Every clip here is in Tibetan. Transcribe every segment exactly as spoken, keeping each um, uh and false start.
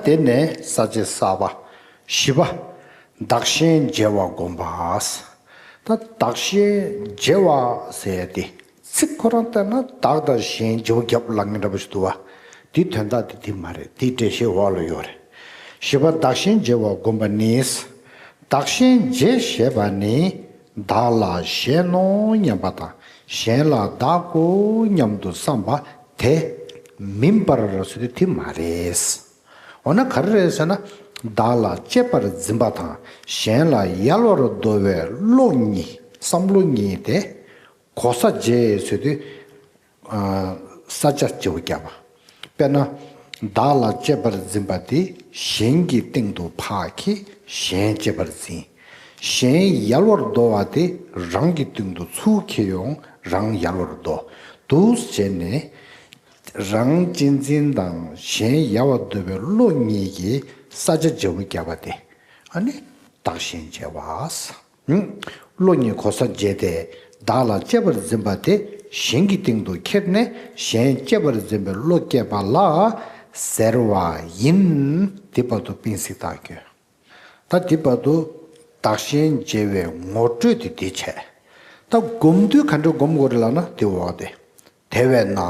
དེ་ནས་ས་བཅད་གསར་པ་བཞི་པ། བདག་གཞན་བརྗེ་བ་བསྒོམ་པ། ད་བདག་གཞན་བརྗེ་བ་ཟེར་ཡ་དེ་ཚིག་ཁོ་རང་ལྟར་ན་བདག་དང་གཞན་བརྗེ་པོ་རྒྱབ་ལབ་མཁན་འདྲ་པོ་ཞིག་འདུག་བ། དེའི་དོན་དག་དེ་དེ་མ་རེད། དེའི་འགྲེལ་བཤད་འོག་ལ་ཡོད་རེད། བཞི་པ། བདག་གཞན་བརྗེ་བ་བསྒོམ་པ་ནི། བདག་གཞན་བརྗེ་ཞེས་པ་ནི། བདག་ལ་གཞན་ནོ་སྙམ་པ་དང་གཞན་ལ་བདག་གོ་སྙམ་དུ་བསམ་པ་དེ་མིན་པར་ཟེར་དུས་དེ་མ་རེད། འོ་ན་ག་རེ་རེད་ཟེར་ན། བདག་ལ་གཅེས་པར་འཛིན་པ་དང་གཞན་ལ་གཡར་བར་འདོད་པའི་བློ་གཉིས། བསམ་བློ་གཉིས་དེ་གོ་ས་བརྗེ་ཟེར་དུས། ས་བཅད་བརྗེ་པོ་བརྒྱབ་པ། དཔེར་ན། བདག་ལ་གཅེས་པར་འཛིན་པ་དེ་གཞན་གྱི་སྟེང་དུ་ཕར་འཁྱེར། གཞན་གཅེས་པར་འཛིན། གཞན་གཡར་བར་འདོད་པ་དེ་རང་གི་སྟེང་དུ་ཚུར་འཁྱེར་ཡོང་། རང་གཡར་བར་འདོད། འདུག་བྱས་ནས། རང་གཅེས་འཛིན་དང་གཞན་གཡར་བར་འདོད་པའི་བློ་གཉིས་ཀྱིས་ས་བཅད་བརྗེ་པོ་བརྒྱབ་པ་དེ། ཨ་ནི་བདག་གཞན་བརྗེ་བ། བློ་གཉིས་གོ་ས་བརྗེ་སྟེ། བདག་ལ་གཅེས་པར་འཛིན་པ་དེ་གཞན་གྱི་སྟེང་དུ་ཁྱེར་ནས་གཞན་གཅེས་པར་འཛིན་པའི་བློ་སྐྱེས་པ་ལ་ཟེར་བ་ཡིན། དེ་བར་དུ་སྤེན་གཟིགས་རྟགས་བསྐྱོན། ད་དེ་བར་དུ་བདག་གཞན་བརྗེ་བའི་ངོ་སྤྲོད་དེ་འདི་བྱས། ད་སྒོམ་དུས་ག་འདྲ་སྒོམ་དགོས་རེད་ལབ་ན་དེ་འོག་དེ། དེ་བས་ན།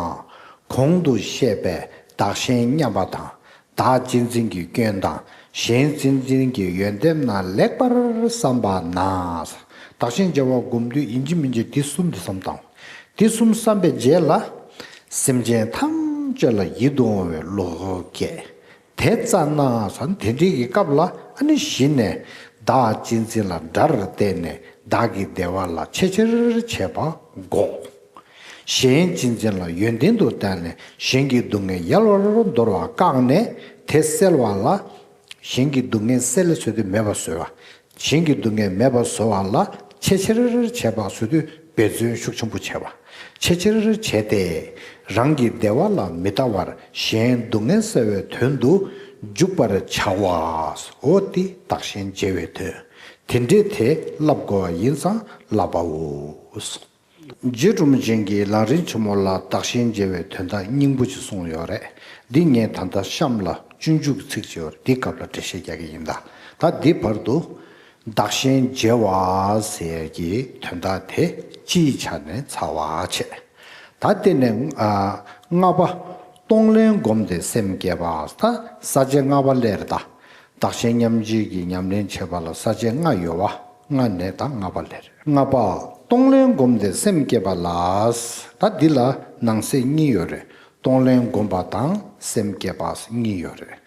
གོང་དུ་བཤད་པའི་བདག་གཞན་མཉམ་པ་དང་། བདག་གཅེས་འཛིན་གྱི་སྐྱོན་དང་གཞན་གཅེས་འཛིན་གྱི་ཡོན་ཏན་རྣམས་ལེགས་པར་བསམ་པ་ན། བདག་གཞན་བརྗེ་བ་སྒོམ་དུས་ཡིན་གཅིག་མིན་གཅིག་འདི་གསུམ་འདི་བསམ་བཏང་། འདི་གསུམ་བསམ་པའི་རྗེས་ལ། སེམས་ཅན་ཐམས་ཅད་ལ་ཡིད་དུ་འོང་བའི་བློ་སྐྱེ། དེ་ཙ་ན་ཟེར་དེ་འདྲའི་གི་སྐབས་ལ་ཨ་ནི་གཞི་ནས་བདག་གཅེས་འཛིན་ལ་དགྲར་བལྟས་ནས་བདག་གི་བདེ་བ་ལ་ཆེས་ཆེར་བྱེད་པ་འགོག། གཞན་གཅེས་འཛིན་ལ་ཡོན་ཏན་དུ་བལྟས་ནས་གཞན་གྱི་སྡུག་བསྔལ་གཡར་བར་འདོར་བ་བཀག་ནས་དེ་སེལ་བ་ལ། གཞན་གྱི་སྡུག་བསྔལ་སེལ་ཟེར་དུས་མེད་པ་བཟོ་བ། གཞན་གྱི་སྡུག་བསྔལ་མེད་པ་བཟོ་བ་ལ་ཆེས་ཆེར་བྱེད་པ་ཟེར་དུས་འབད་བརྩོན་ཤུགས་ཆེན་པོ་བྱེད་པ། ཆེས་ཆེར་བྱས་ཏེ། རང་གི་བདེ་བ་ལ་མི་ལྟ་བར་གཞན་སྡུག་བསྔལ་སེལ་བའི་དོན་དུ་འཇུག་པར་བྱ་བ། འོ་དེ་བདག་གཞན་བརྗེ་བའི་དོན། དེ་འདྲའི་དེ་བསླབ་དགོས་པ་ཡིན་ཙང་བསླབ་པའོ། རྗེ་གྲུབ་ཆེན་གྱིས་ལམ་རིམ་ཆེན་མོ་ལ་བདག་གཞན་བརྗེ་བའི་དོན་དག་སྙིང་པོ་ཅིག་གསུངས་ཡོད་རེད། འདི་ངས་ད་ལྟ་གཤམ་ལ་སྤྱོད་འཇུག་ཚིག་ཅིག་ཡོད་རེད། འདི་སྐབས་ལ་འགྲེལ་བཤད་རྒྱག་གི་ཡིན་ད། ད་འདི་བར་དུ། བདག་གཞན་བརྗེ་བ་ཟེར་ཡས་ཀྱི་དོན་དག་དེ་སྤྱིའི་ཆ་ནས་ཚར་བ་བྱས། ད་དེ་ནས་ཨ། ལྔ་པ། གཏོང་ལེན་བསྒོམས་ཏེ་སེམས་བསྐྱེད་པ། ད་ས་བཅད་ལྔ་པ་སླེབས་རེད་ད། བདག་གཞན་མཉམ་བརྗེ་གི་ཉམས་ལེན་བྱེད་པ་ལ་ས་བཅད་ལྔ་ཡོད་པ། ལྔ་ནས་ད་ལྔ་པ་སླེབས་རེད། ལྔ་པ། གཏོང་ལེན་བསྒོམས་ཏེ་སེམས་བསྐྱེད་པ་ལ། ད་འདི་ལ་ནང་གསེས་གཉིས་ཡོད་རེད། གཏོང་ལེན་བསྒོམ་པ་དང་སེམས་བསྐྱེད་པ་གཉིས་ཡོད་རེད།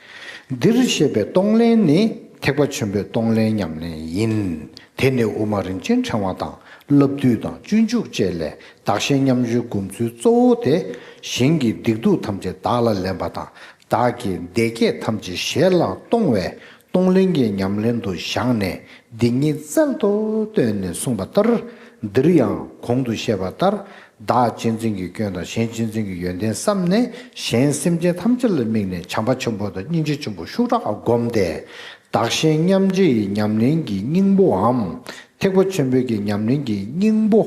འདིར་བཤད་པའི་གཏོང་ལེན་ནི་ཐེག་པ་ཆེན་པོའི་གཏོང་ལེན་ཉམས་ལེན་ཡིན། དེ་ནི་དབུ་མ་རིན་ཆེན་ཕྲེང་བ་དང་བསླབ་བཏུས་དང་སྤྱོད་འཇུག་བཅས་ལས་བདག་གཞན་མཉམ་བརྗེའི་སྒོམ་ཚུལ་གཙོ་བོ་དེ། གཞན་གྱི་སྡིག་སྡུག་ཐམས་ཅད་བདག་ལ་ལེན་པ་དང་། བདག་གི་བདེ་སྐྱིད་ཐམས་ཅད་གཞན་ལ་གཏོང་བའི་གཏོང་ལེན་གྱི་ཉམས་ལེན་དུ་བཞག་ནས། འདི་ཉིད་རྩལ་དུ་བཏོན་ནས་གསུངས་པ་ལྟར། འདིར་ཡང་གོང་དུ་བཤད་པ་ལྟར། བདག་གཅེས་འཛིན་གྱི་སྐྱོན་དང་གཞན་གཅེས་འཛིན་གྱི་ཡོན་ཏན་བསམ་ནས། གཞན་སེམས་ཅན་ཐམས་ཅད་ལ་དམིགས་ནས་བྱམས་པ་ཆེན་པོ་དང་སྙིང་རྗེ་ཆེན་པོ་ཤུགས་དྲག་བསྒོམས་ཏེ། བདག་གཞན་མཉམ་བརྗེའི་ཉམས་ལེན་གྱི་སྙིང་པོའམ། ཐེག་པ་ཆེན་པོའི་གི་ཉམས་ལེན་གྱི་སྙིང་པོ་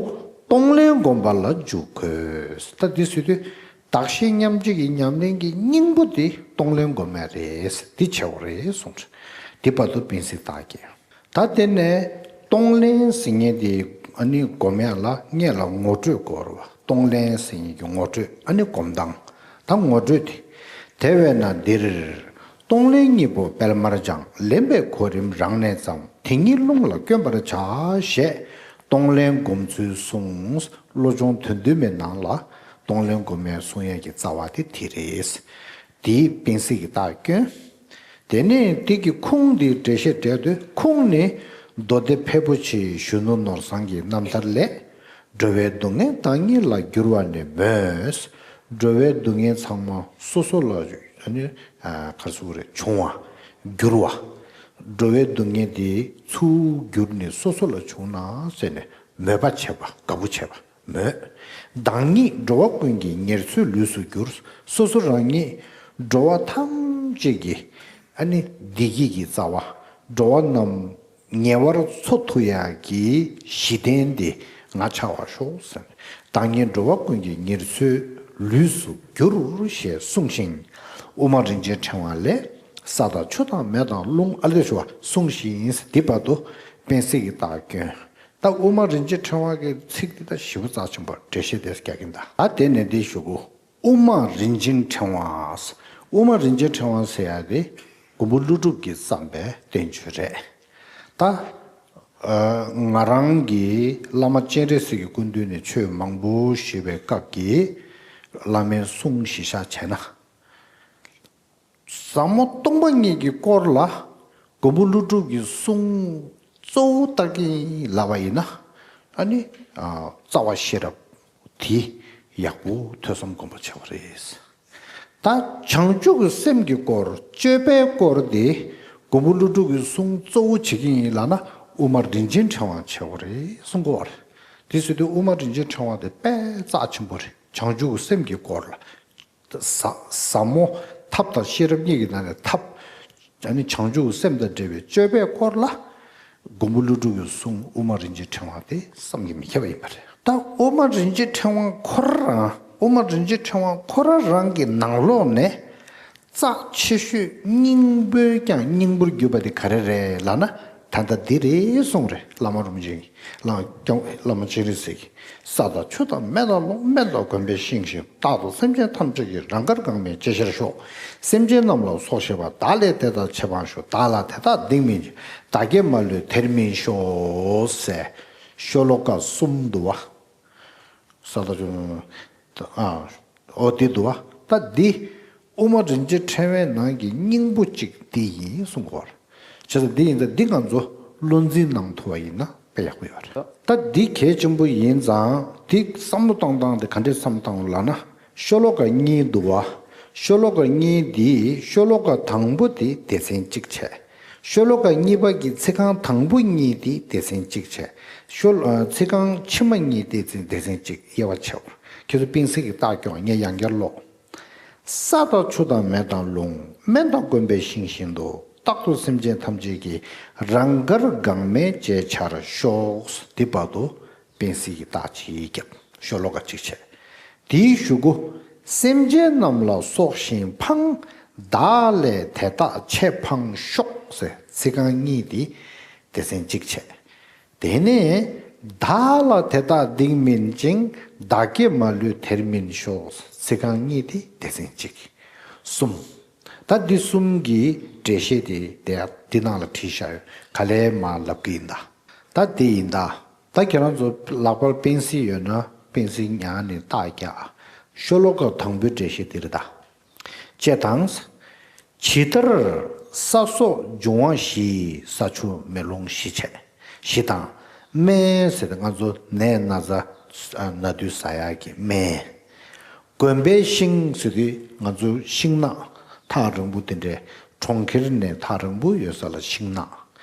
གཏོང་ལེན་བསྒོམ་པ་ལ་འཇུག་དགོས། ད་འདི་ཟེར་དུས། བདག་གཞན་མཉམ་བརྗེ་གི་ཉམས་ལེན་གྱི་སྙིང་པོ་དེ་གཏོང་ལེན་བསྒོམ་ཡ་རེད། འདི་བྱེད་དགོས་རེད་གསུངས། འདི་བར་དུ་སྤེན་གཟིགས་རྟགས་བརྒྱད། ད་དེ་ནས་གཏོང་ལེན་ཟེར་མཁན་དེ་ཨ་ནི་སྒོམ་ཡ་ལ་སྔོན་ལ་ངོ་སྤྲོད་དགོས་རེད་བ། གཏོང་ལེན་ཟེར་མཁན་གྱི་ངོ་སྤྲོད། ཨ་ནི་སྒོམ་སྟངས། ད་ངོ་སྤྲོད་དེ། དེ་བས་ན་འདིར། གཏོང་ལེན་གཉིས་པོ་སྤེལ་མར་སྦྱངས། ལེན་པའི་གོ་རིམ་རང་གནས་ཙམ། དེ་ཉིད་རླུང་ལ་བསྐྱོན་པར་བྱ། ཞེས་གཏོང་ལེན་སྒོམ་ཚུལ་གསུངས། བློ་སྦྱོང་དོན་བསྡུས་མའི་ནང་ལ་གཏོང་ལེན་སྒོམ་ཡ་གསུང་ཡ་གི་རྩ་བ་དེ་དེ་རེད། དེའི་སྤེན་གཟིགས་ཀྱི་རྟགས་བསྐྱོན། དེ་ནས་དེ་གི་ཁུངས་དེའི་འགྲེལ་བཤད་འགྲེལ་དུས། ཁུངས་ནི། མདོ་སྡེ་ཕལ་པོ་ཆེའི་གཞོན་ནུ་ནོར་བཟང་གི་རྣམ་ཐར་ལས། འགྲོ་བའི་སྡུག་བསྔལ་བདག་ཉིད་ལ་འགྱུར་བ་ནི་མོས། འགྲོ་བའི་སྡུག་བསྔལ་ཚང་མ་སོ་སོ་ལ་ཨ་ནི་ག་རེ་ཟེར་དགོས་རེད། བྱུང་བ། འགྱུར་བ། འགྲོ་བའི་སྡུག་བསྔལ་དེ་ཚུར་འགྱུར་ནས་སོ་སོ་ལ་བྱུང་ན་ཟེར་ནས་མོས་པ་བྱེད་པ། དགའ་པོ་བྱེད་པ། མོས། བདག་ཉིད་འགྲོ་བ་ཀུན་གྱི་ཉེར་འཚོའི་ལུས་སུ་གྱུར། སོ་སོ་རང་ཉིད་འགྲོ་བ་ཐམས་ཅད་ཀྱི་ཨ་ནི་བདེ་སྐྱིད་ཀྱི་རྩ་བ། འགྲོ་བ་རྣམས་ཉེ་བར་འཚོ་ཐུབ་ཡག་གི་གཞི་རྟེན་དེ་ང་ཆགས་པར་ཤོག་ཟེར། བདག་ཉིད་འགྲོ་བ་ཀུན་གྱི་ཉེར་འཚོའི་ལུས་སུ་གྱུར་ཞེས་གསུངས་ཤིང་། དབུ་མ་རིན་ཆེན་ཕྲེང་བ་ལས། ས་དང་ཆུ་དང་མེ་དང་རླུང་ཨ་ལེ་ཞུ་བ་གསུངས་ཤིང་། འདི་བར་དུ་པཎ་གསེར་གྱི་རྟགས་བསྐྱོན། ད་དབུ་མ་རིན་ཆེན་ཕྲེང་བ་གི་ཚིག་འདི་ད་ཞིབ་པོ་རྩ་ཆེན་པོ་འགྲེལ་བཤད་དེ་རྒྱག་གིན་གདའ། ད་དེ་ནས་འདི་ཞུ་གོ། དབུ་མ་རིན་ཆེན་ཕྲེང་བ། དབུ་མ་རིན་ཆེན་ཕྲེང་བ་ཟེར་ཡ་དེ་མགོན་པོ་ཀླུ་སྒྲུབ་ཀྱིས་བརྩམས་པའི་བསྟན་བཅོས་རེད། ད་ང་རང་གིས་བླ་མ་སྤྱན་རས་གཟིགས་ཀྱི་སྐུ་མདུན་ནས་ཆོས་མང་པོ་ཞུས་པའི་སྐབས་ཀྱི་བླ་མའི་གསུང་གཞི་བཞག་བྱས་ན། ཟབ་མོ་སྟོང་པ་ཉིད་ཀྱི་སྐོར་ལ་མགོན་པོ་ཀླུ་སྒྲུབ་ཀྱི་གསུང་གཙོ་བོ་ལྟ་གིན་ལབ་པ་ཡིན་ན། ཨ་ནི་རྩ་བ་ཤེས་རབ་དེ་ཡག་པོ་ཐོས་བསམ་སྒོམ་པ་བྱས་པ་རེད། ད་བྱང་ཆུབ་ཀྱི་སེམས་ཀྱི་སྐོར་སྤྱོད་པའི་སྐོར་དེ་མགོན་པོ་ཀླུ་སྒྲུབ་ཀྱི་གསུང་གཙོ་བོ་བྱེད་ཀྱིན་ཡིན་ལབ་ན། དབུ་མ་རིན་ཆེན་ཕྲེང་བ་བྱས་པ་རེད་གསུང་གི་ཡོད་རེད། དེ་ཟེར་དུས་དབུ་མ་རིན་ཆེན་ཕྲེང་བ་དེ་དཔེ་རྩ་ཆེན་པོ་རེད། བྱང་ཆུབ་ཀྱི་སེམས་ཀྱི་སྐོར་ལ། ཟབ་ཟབ་མོ་ཐབས་དང་ཤེས་རབ་གཉིས་ཀྱི་ནང་ནས་ཐབས། ཨ་ནི་བྱང་ཆུབ་སེམས་དང་འབྲེལ་བའི་སྤྱོད་པའི་སྐོར་ལ་མགོན་པོ་ཀླུ་སྒྲུབ་ཀྱི་གསུང་དབུ་མ་རིན་ཆེན་ཕྲེང་བ་དེ་བསམ་གྱིས་མི་ཁྱབ་པ་ཡིན་པ་རེད། ད་དབུ་མ་རིན་ཆེན་ཕྲེང་བ་ཁོ་རང་། དབུ་མ་རིན་ཆེན་ཕྲེང་བ་ཁོ་རང་རང་གི་ནང་ལོགས་ནས་རྩ་ཆེ་ཤོས་སྙིང་པོའི་ཀྱང་སྙིང་པོར་གྱུར་པ་དེ་ག་རེ་རེད་ལབ་ན། ད་ལྟ་འདི་རེད་གསུངས་རེད། བླ་མ་རིན་ཆེན་བླ་སྐྱོང་བླ་མ་སྤྱན་རས་གཟིགས་ཀྱིས། ས་དང་ཆུ་དང་མེ་དང་རླུང་། སྨན་དང་དགོན་པའི་ཤིང་བཞིན། རྟག་ཏུ་སེམས་ཅན་ཐམས་ཅད་ཀྱི། རང་དགར་འགག་མེད་བྱེད་ཕྱིར་ཤོག་སེམས་ཅན་རྣམས་ལ་སོགས་བཞེད་པ། བདག་ལས་དེ་དག་ཆད་པའང་ཤོག་བདག་ལ་དེ་དག་སྡིག་མིན་བྱེད། བདག་བསྐྱེད་མ་ལུས་དེར་སྨིན་ཤོག་ཟེར། ཤོ་ལོ་ཀ་གསུམ་འདུག་བ། ས་དང་ཆུ། ཨ། ཨོ་དེ་འདུག་བ། ད་འདི་དབུ་མ་རིན་ཆེན་ཕྲེང་བའི་ནང་གི་སྙིང་པོ་གཅིག་འདི་ཡིན་གསུང་གི་ཡོད་རེད། བྱས་ཙང་འདི་ཡིན་ཙང་འདི་ང་ཚོ་བློ་འཛིན་གནང་ཐུབ་པ་ཡིན་ན་དཔེ་ཡག་པོ་ཡོད་རེད། ད་འདི་གལ་ཆེན་པོ་ཡིན་ཙང་འདི་བསམ་བློ་བཏང་སྟངས་དེ་ག་འདྲས་བསམ་བཏང་ལབ་ན། ཤོ་ལོ་ཀ་གཉིས་འདུག་བ། ཤོ་ལོ་ཀ་གཉིས་འདི་ཤོ་ལོ་ཀ་དང་པོ་དེ་སྡེ་ཚན་གཅིག་བྱས། ཤོ་ལོ་ཀ་གཉིས་པ་གི་ཚིག་རྐང་དང་པོ་གཉིས་དེ་སྡེ་ཚན་གཅིག་བྱས། ཤོ་ལོ། ཚིག་རྐང་ཕྱི་མ་གཉིས་དེ་སྡེ་ཚན་གཅིག་དབྱེ་བ་ཕྱེ་བ། ཁྱེད་ཚོ་པཎ་གསེར་གྱི་རྟགས་སྐྱོང་ངས་ཡང་བསྐྱར་ཀློག་ས་དང་ཆུ་དང་མེ་དང་རླུང་། སྨན་དང་དགོན་པའི་ཤིང་བཞིན་དུ། རྟག་ཏུ་སེམས་ཅན་ཐམས་ཅད་ཀྱི། རང་དགར་འགག་མེད་བྱེད་ཕྱིར་ཤོག་འདི་བར་དུ་པཎ་གསེར་གྱི་རྟགས་གཅིག་བརྒྱབ། ཤོ་ལོ་ཀ་གཅིག་བྱས། དེའི་གཞུག་གུ། སེམས་ཅན་རྣམས་ལ་སོགས་ཤིང་འཕངས། བདག་ལས་དེ་དག་ཆད་འཕངས་ཤོག་ཟེར་ཚིག་རྐང་གཉིས་དེ་སྡེ་ཚན་གཅིག་བྱས། དེ་ནས། བདག་ལ་དེ་དག་སྡིག་མིན་བྱེད། བདག་བསྐྱེད་མ་ལུས་དེར་སྨིན་ཤོག་ཚིག་རྐང་གཉིས་དེ་སྡེ་ཚན་གཅིག་གསུམ། ད་འདི་གསུམ་གྱི་འགྲེལ་བཤད་དེ་དེ་འདི་ནང་ལ་བྲིས་བཞག་ཡོད། ག་ལེར་མར་ལབ་ཀྱི་ཡིན་ད། ད་འདི་ཡིན་ད། ད་ཁྱེད་རང་ཚོ་ལག་པར་པཎ་གསེར་ཡོད་ན་པཎ་གསེར་ཉར་ནས་རྟགས་རྒྱག་ཤོ་ལོ་ཀ་དང་པོའི་འགྲེལ་བཤད་འདི་རེད་ད། ཅེས་དང་། ཇི་ལྟར་ས་སོགས་འབྱུང་བ་བཞི། ས་ཆུ་མེ་རླུང་བཞི་བྱས། བཞི་དང་། སྨན་ཟེར་ཏེ་ང་ཚོ་ནད་ན་ཚ་ན་དུས་ཟ་ཡག་གི་སྨན། དགོན་པའི་ཤིང་ཟེར་དུས་ང་ཚོ་ཤིང་ནགས་ཐག་རིང་པོ་དེ་འདྲའི་གྲོང་ཁྱེར་ནས་ཐག་རིང་པོ་ཡོད་ས་ལ་ཤིང་ནགས།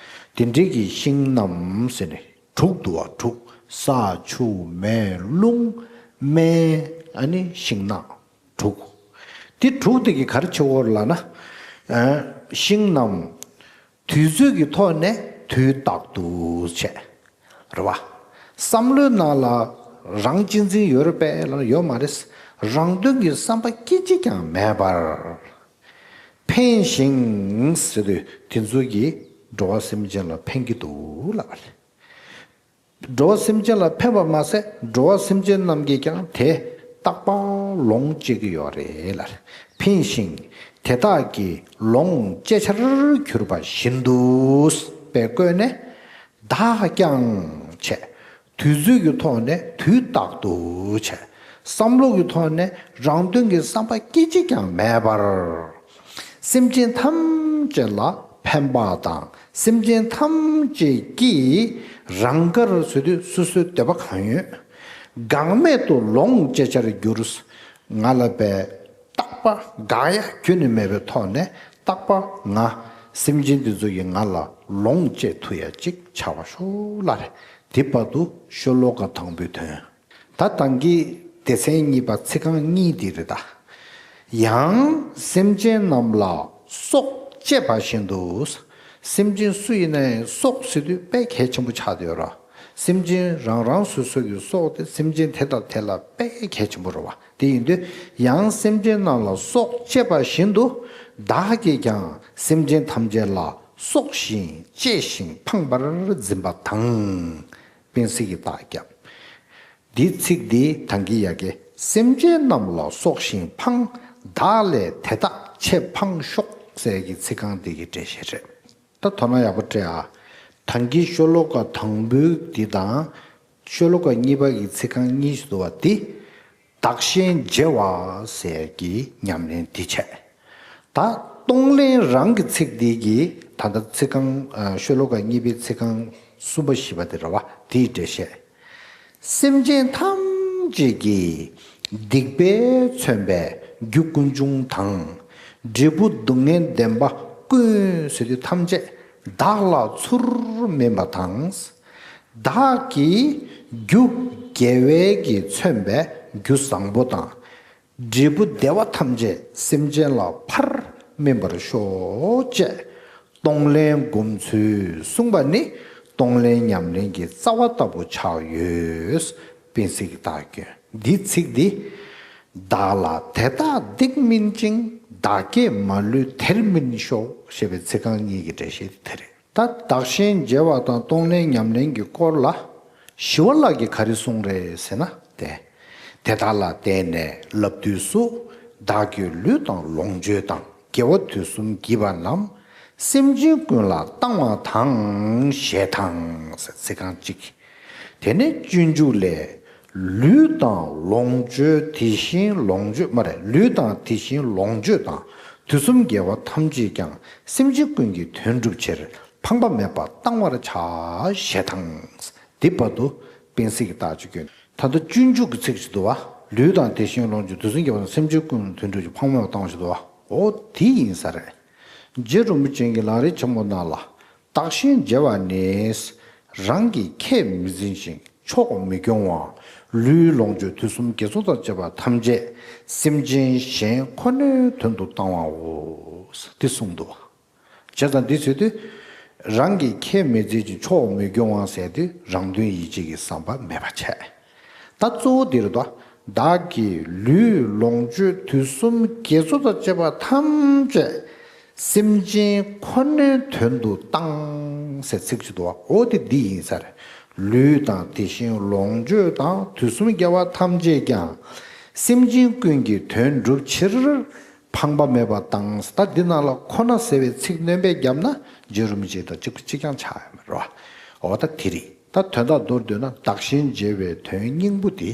དེ་འདྲའི་གི་ཤིང་རྣམས་ཟེར་ནས་དྲུག་འདུག་བ། དྲུག་ས་ཆུ་མེ་རླུང་སྨན་ཨ་ནི་ཤིང་ནགས། དྲུག་དེ་དྲུག་དེ་གི་ག་རེ་བྱེད་དགོས་རེད་ལབ་ན། ཨ། ཤིང་རྣམས་དུས་ཚོད་ཀྱི་ཐོག་ནས་དུས་རྟག་ཏུ་བྱས། རེད་བ། བསམ་བློའི་ནང་ལ་རང་གཅེས་འཛིན་ཡོད་རེད་པས་ལབ་ན་ཡོད་མ་རེད། རང་དོན་གྱི་བསམ་པ་སྐད་ཅིག་ཀྱང་མེད་པར། ཕན་ཞིང་ཟེར་དུས་དེ་ཚོ་གིས་འགྲོ་བ་སེམས་ཅན་ལ་ཕན་གྱི་འདུག་ལབ་པ་རེད། འགྲོ་བ་སེམས་ཅན་ལ་ཕན་པ་མ་ཟད་འགྲོ་བ་སེམས་ཅན་རྣམས་ཀྱིས་ཀྱང་དེ་རྟག་པར་ལོངས་སྤྱད་ཀྱི་ཡོད་རེད་ལ། ཕན་ཞིང་དེ་དག་གིས་ལོངས་སྤྱད་ཕྱིར་གྱུར་པ་བཞིན་དུ་པས་བཀོད་ནས། བདག་ཀྱང་བྱས། དུས་ཚོད་ཀྱི་ཐོག་ནས་དུས་རྟག་ཏུ་བྱས། བསམ་བློ་གི་ཐོག་ནས་རང་དོན་གྱི་བསམ་པ་སྐད་ཅིག་ཀྱང་མེད་པར། སེམས་ཅན་ཐམས་ཅད་ལ་ཕན་པ་དང་སེམས་ཅན་ཐམས་ཅད་ཀྱིས་རང་དགར་ཟེར་དུས་སོ་སོའི་འདོད་པ་གང་ཡོད་འགག་མེད་དུ་ལོངས་སྤྱད་བྱར་འགྱུར། ང་ལ་བས་རྟག་པ་འགག་ཡ་ཁྱོན་ནས་མེད་པའི་ཐོག་ནས་རྟག་པ་ང་སེམས་ཅན་འདི་ཚོ་ཡིས་ང་ལ་ལོངས་སྤྱད་ཐུབ་ཡ་ཅིག་བྱ་བ་ཤོག་ལབ་རེད། དེ་བར་དུ་ཤོ་ལོ་ཀ་དང་པོའི་དོན། ད་ད་གིན་སྡེ་ཚན་གཉིས་པ་ཚིག་རྐང་གཉིས་འདི་རེད་ད། ཡང་སེམས་ཅན་རྣམས་ལ་སྲོག་བཅད་པ་བཞིན་དུ། སེམས་ཅན་སུ་ཡིན་ན་ཡང་སྲོག་ཟེར་དུས་དཔེ་གལ་ཆེན་པོ་ཆགས་བསྡད་ཡོད་ར། སེམས་ཅན་རང་རང་སོ་སོ་གི་སྲོག་དེ་སེམས་ཅན་དེ་དང་དེ་ལ་དཔེ་གལ་ཆེན་པོ་རེད་བ། དེ་ཡིན་དུས་ཡང་སེམས་ཅན་རྣམས་ལ་སྲོག་བཅད་པ་བཞིན་དུ་བདག་གིས་ཀྱང་སེམས་ཅན་ཐམས་ཅད་ལ་སྲོག་བཞིན་གཅེས་ཤིང་ཕངས་པར་འཛིན་པ་དང་། དཔེ་གཟིགས་ཀྱི་རྟགས་བརྒྱབ། འདིའི་ཚིག་འདི་ད་གིན་ཡ་གི་སེམས་ཅན་རྣམས་ལ་སྲོག་བཞིན་ཕངས། བདག་ལས་དེ་དག་ཆེས་ཕངས་ཤོག་ཟེར་གྱི་ཚིག་རྐང་འདི་གི་འགྲེལ་བཤད་རེད། ད་དོ་སྣང་ཡག་པོ་སྤྲད་ཨ། ད་གིན་ཤོ་ལོ་ཀ་དང་པོའི་འདི་དང་། ཤོ་ལོ་ཀ་གཉིས་པ་གི་ཚིག་རྐང་གཉིས་ཤིག་འདུག་བ་འདི། བདག་གཞན་བརྗེ་བ་ཟེར་གྱི་ཉམས་ལེན་འདི་བྱས། ད་གཏོང་ལེན་རང་གི་ཚིག་འདི་གི་ད་ལྟ་ཚིག་རྐང་། ཨ། ཤོ་ལོ་ཀ་གཉིས་པའི་ཚིག་རྐང་གསུམ་པ་བཞི་པ་དེ་རེད་བ། དེའི་འགྲེལ་བཤད། སེམས་ཅན་ཐམས་ཅད་ཀྱི་སྡིག་པས་མཚོན་པའི་རྒྱུ་ཀུན་འབྱུང་དང་། འབྲས་བུ་སྡུག་བསྔལ་བདེན་པ་ཀུན་ཟེར་དུས་ཐམས་ཅད་བདག་ལ་ཚུར་སྨིན་པ་དང་། བདག་གི་རྒྱུ་དགེ་བའི་གིས་མཚོན་པའི་རྒྱུ་བཟང་པོ་དང་། འབྲས་བུ་བདེ་བ་ཐམས་ཅད་སེམས་ཅན་ལ་ཕར་སྨིན་པར་ཤོག་ཅེས་གཏོང་ལེན་སྒོམ་ཚུལ་གསུངས་པ་ནི་གཏོང་ལེན་ཉམས་ལེན་གྱི་རྩ་བ་ལྟ་བུ་ཆགས་ཡོད། དཔེ་གཟིགས་ཀྱི་རྟགས་བརྒྱབ། འདིའི་ཚིག་འདི། བདག་ལ་དེ་དག་སྡིག་སྨིན་ཅིང་། བདག་བསྐྱེད་མ་ལུས་དེར་སྨིན་ཤོག་ཞེས་པའི་ཚིག་རྐང་གཉིས་ཀྱི་འགྲེལ་བཤད་དེ་རེད། ད་བདག་གཞན་བརྗེ་བ་དང་གཏོང་ལེན་ཉམས་ལེན་གྱི་སྐོར་ལ་ཞི་བ་ལྷ་གིས་ག་རེ་གསུངས་རེད་ཟེར་ན། དེ་དེ་དག་ལ་བརྟེན་ནས་ལབ་དུས་སུ། བདག་གི་ལུས་དང་ལོངས་སྤྱོད་དང་། དགེ་བ་དུས་གསུམ་བགྱིས་པ་རྣམས། སེམས་ཅན་ཀུན་ལ་བཏང་བ་དང་། ཞེས་དང་ཟེར་ཚིག་རྐང་གཅིག། དེ་ནས་སྤྱོད་འཇུག་ལས། ལུས་དང་ལོངས་སྤྱོད་དེ་བཞིན་ལོངས་སྤྱོད་མ་རེད། ལུས་དང་དེ་བཞིན་ལོངས་སྤྱོད་དང་། དུས་གསུམ་དགེ་བ་ཐམས་ཅད་ཀྱང་། སེམས་ཅན་ཀུན་གྱི་དོན་སྒྲུབ་ཕྱིར། ཕངས་པ་མེད་པར་བཏང་བར་བྱ། ཞེས་དང་། འདི་བར་དུ་དཔེ་གཟིགས་ཀྱི་རྟགས་ཅིག་བསྐྱོན། ད་ལྟ་སྤྱོད་འཇུག་གི་ཚིག་ཅིག་འདུག་བ། ལུས་དང་དེ་བཞིན་ལོངས་སྤྱོད། དུས་གསུམ་དགེ་བ་དང་། སེམས་ཅན་ཀུན་ལ་དོན་སྒྲུབ་ཕྱིར། ཕངས་པ་མེད་པར་བཏང་བ་ཞིག་འདུག་བ། འོ་དེ་ཡིན་ས་རེད། རྗེ་རིན་པོ་ཆེ་གིས་ལམ་རིམ་ཆེན་མོ་ནང་ལ། བདག་གཞན་བརྗེ་བ་ནི། རང་གི་ཁས་མི་འཛིན་ཞིང་། ཕྱོགས་མི་སྐྱོང་བའམ། ལུས་ལོངས་སྤྱོད་དུས་གསུམ་དགེ་ཚོགས་དང་བཅས་པ་ཐམས་ཅད་སེམས་ཅན་གཞན་ཁོ་ནའི་དོན་དུ་བཏང་བའོ། འདི་གསུངས་འདུག། བྱས་ཙང་འདི་ཟེར་དུས། རང་གི་ཁས་མི་འཛིན་ཅིང་ཕྱོགས་མི་སྐྱོང་བ་ཟེར་དུས་རང་དོན་ཡིད་བྱེད་ཀྱི་བསམ་པ་མེད་པ་བྱས། ད་གཙོ་བོ་འདིར་དོ། བདག་གི་ལུས་ལོངས་སྤྱོད་དུས་གསུམ་དགེ་ཚོགས་དང་བཅས་པ་ཐམས་ཅད་སེམས་ཅན་ཁོ་ནའི་དོན་དུ་བཏང་ཟེར་ཚིག་ཅིག་འདུག་བ། འོ་དེ་འདི་ཡིན་ས་རེད། ལུས་དང་དེ་བཞིན་ལོངས་སྤྱོད་དང་དུས་གསུམ་དགེ་བ་ཐམས་ཅད་ཀྱང་སེམས་ཅན་ཀུན་གྱི་དོན་སྒྲུབ་ཕྱིར། ཕངས་པ་མེད་པར་བཏང་། ད་འདི་ནང་ལ་ཁོ་ན་ཟེར་བའི་ཚིག་སྣོན་པ་བརྒྱབ་ན་རྗེ་རིན་པོ་ཆེ་དང་གཅིག་པ་གཅིག་རྐྱང་ཆགས་ཡོད་མ་རེད་བ། འོ་ད་དེ་རེད། ད་དོན་དག་མདོར་བསྡུས་ན་བདག་གཞན་བརྗེ་བའི་དོན་སྙིང་པོ་དེ་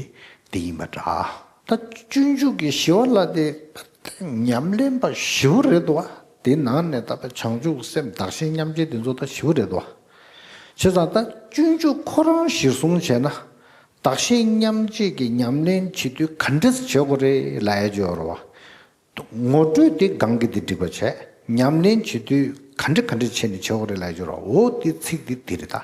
འདི་ཡིན་པ་འདྲ། ད་སྤྱོད་འཇུག་གི་ཞི་བ་ལྷ་དེ་ཉམས་ལེན་པ་ཞེ་པོ་རེད་འདུག་བ། དེ་ནང་ནས་ད་བྱང་ཆུབ་སེམས་བདག་གཞན་མཉམ་བརྗེ་དེ་ཚོ་ད་ཞེ་པོ་རེད་འདུག་བ། བྱས་ཙང་ད་སྤྱོད་འཇུག་ཁོ་རང་གཞིར་བཟུང་བྱས་ན། བདག་གཞན་མཉམ་བརྗེ་གི་ཉམས་ལེན་བྱེད་དུས་ག་འདྲས་བྱེད་དགོས་རེད་ལབ་ཡ་ཅིག་ཡོད་རེད་བ། ངོ་སྤྲོད་དེ་སྒང་གི་དེ་འགྲིག་པ་བྱས། ཉམས་ལེན་བྱེད་དུས་ག་འདྲ་ག་འདྲ་བྱས་ནས་བྱེད་དགོས་རེད་ལབ་ཡ་ཅིག་ཡོད་རེད་བ། འོ་དེ་ཚིག་དེ་དེ་རེད་ད།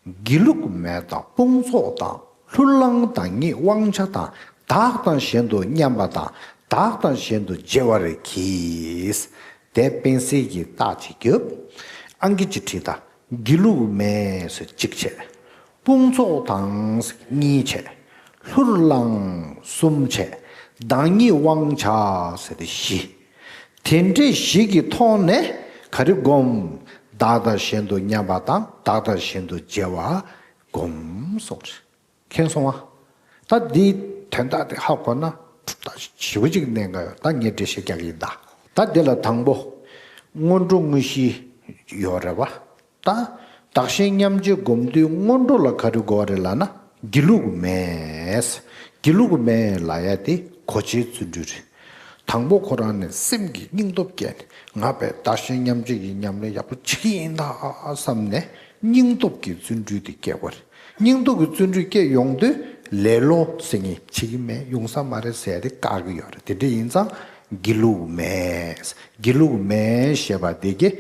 སྒྱིད་ལུག་མེ་དང་དཔུང་ཚོགས་དང་། ལྷུར་བླངས་བདག་ཉིད་དབང་ཆ་དང་། བདག་དང་གཞན་དུ་མཉམ་པ་དང་། བདག་དང་གཞན་དུ་བརྗེ་བར་གྱིས། དེ་དཔེ་གཟིགས་ཀྱི་རྟགས་ཅིག་བརྒྱབ། ཨང་ཀི་ཅིག་བྲིས་ད། སྒྱིད་ལུག་མེ་ཟེར་གཅིག་བྱས། དཔུང་ཚོགས་དང་ཟེར་གཉིས་བྱས། ལྷུར་བླངས་གསུམ་བྱས། བདག་ཉིད་དབང་ཆ་ཟེར་ཏེ་བཞི། དེ་འདྲའི་བཞི་གི་ཐོག་ནས་ག་རེ་སྒོམ། བདག་དང་གཞན་དུ་མཉམ་པ་དང་བདག་དང་གཞན་དུ་བརྗེ་བ་སྒོམ་གསུངས་རེད། མཁྱེན་སོང་ང་། ད་འདིའི་དོན་དག་དེ་ཧ་གོ་ན་གྲུབ་རྟགས་ཞེ་པོ་ཅིག་གནད་འགག་ཡོད། ད་ངས་འགྲེལ་བཤད་རྒྱག་གི་ཡིན་ད། ད་འདི་ལ་དང་པོ། སྔོན་འགྲོ་དངོས་གཞི་ཡོད་རེད་བ། ད་བདག་གཞན་མཉམ་བརྗེ་སྒོམ་དུས་སྔོན་འགྲོ་ལ་ག་རེ་དགོས་རེད་ལབ་ན་སྒྱིད་ལུག་མེད། སྒྱིད་ལུག་མེད་ལབ་ཡ་དེ་གོ་ཆའི་བརྩོན་འགྲུས་རེད། དང་པོ་ཁོ་རང་ནས་སེམས་ཀྱི་སྙིང་སྟོབས་བསྐྱེད་ནས་ང་དཔེ་བདག་གཞན་མཉམ་བརྗེ་གི་ཉམས་ལེན་ཡག་པོ་བྱེད་ཀྱི་ཡིན་ད་བསམ་ནས་སྙིང་སྟོབས་ཀྱི་བརྩོན་འགྲུས་དེ་བསྐྱེད་དགོས་རེད། སྙིང་སྟོབས་ཀྱི་བརྩོན་འགྲུས་བསྐྱེད་ཡོང་དུས་ལེ་ལོ་ཟེར་མཁན་བྱེད་ཀྱི་མེད། ཡོང་ས་མ་རེད་ཟེར་ཏེ་བཀག་གི་ཡོད་རེད། དེ་འདྲ་ཡིན་ཙང་སྒྱིད་ལུག་མེད། སྒྱིད་ལུག་མེད་ཞེས་པ་དེ་གིས་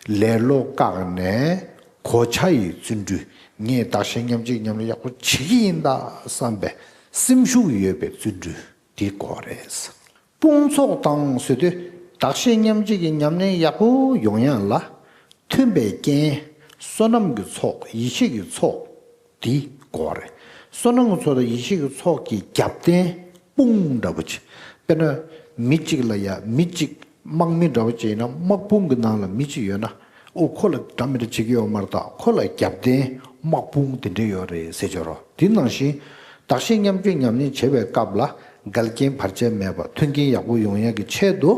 ལེ་ལོ་བཀག་ནས་གོ་ཆ་ཡི་བརྩོན་འགྲུས། ངས་བདག་གཞན་མཉམ་བརྗེ་ཉམས་ལེན་ཡག་པོ་བྱེད་ཀྱི་ཡིན་ད་བསམ་པའི་སེམས་ཤུགས་ཡོད་པའི་བརྩོན་འགྲུས་དེ་དགོས་རེད། དཔུང་ཚོགས་དང་ཟེར་དུས་བདག་གཞན་མཉམ་བརྗེ་གི་ཉམས་ལེན་ཡག་པོ་ཡོང་ཡ་ལ་མཐུན་པའི་རྐྱེན། བསོད་ནམས་ཀྱི་ཚོགས། ཡིད་ཆེས་ཀྱི་ཚོགས། དེ་དགོས་རེད། བསོད་ནམས་ཀྱི་ཚོགས་དང་ཡེ་ཤེས་ཀྱི་ཚོགས་ཀྱི་རྒྱབ་རྟེན་དཔུང་འདྲ་པོ་ཅིག་དཔེར་ན་མི་གཅིག་ལ་ཡ་མི་གཅིག་དམག་མི་འདྲ་པོ་ཅིག་ཡིན་ན་དམག་དཔུང་གི་ནང་ལ་མི་གཅིག་ཡོད་ན་ཨོ་ཁོ་ལ་འདྲ་མི་འདྲ་བྱེད་ཀྱི་ཡོད་མ་རེད། ད་ཁོ་ལ་རྒྱབ་རྟེན་དམག་དཔུང་དེ་འདྲ་ཡོད་རེད་ཟེར་བྱོས་རོགས། དེ་ནང་བཞིན་བདག་གཞན་མཉམ་བརྗེ་ཉམས་ལེན་བྱེད་པའི་སྐབས་ལ་འགལ་རྐྱེན་བར་ཆད་མེད་པ་མཐུན་རྐྱེན་ཡག་པོ་ཡོང་ཡག་གི་ཆེད་དུ།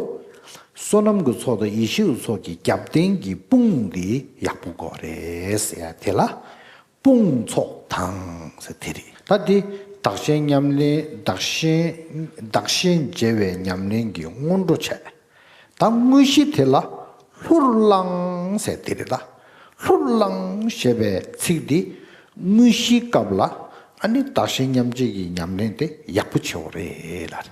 བསོད་ནམས་ཀྱི་ཚོགས་དང་ཡེ་ཤེས་ཀྱི་ཚོགས་ཀྱི་རྒྱབ་རྟེན་གྱི་དཔུང་འདི་ཡག་པོ་དགོས་རེད་ཟེར་ཡ་དེ་ལ་དཔུང་ཚོགས་དང་ཟེར་དེ་རེད། ད་འདི་བདག་གཞན་ཉམས་ལེན་བདག་གཞན་བདག་གཞན་བརྗེ་བའི་ཉམས་ལེན་གྱི་སྔོན་འགྲོ་བྱས། ད་དངོས་གཞི་དེ་ལ་ལྷུར་བླངས་ཟེར་དེ་རེད། ད་ལྷུར་བླངས་ཞེས་པའི་ཚིག་འདི་དངོས་གཞིའི་སྐབས་ལ་ཨ་ནི་བདག་གཞན་མཉམ་བརྗེ་གི་ཉམས་ལེན་དེ་ཡག་པོ་བྱེད་དགོས་རེད་ལ།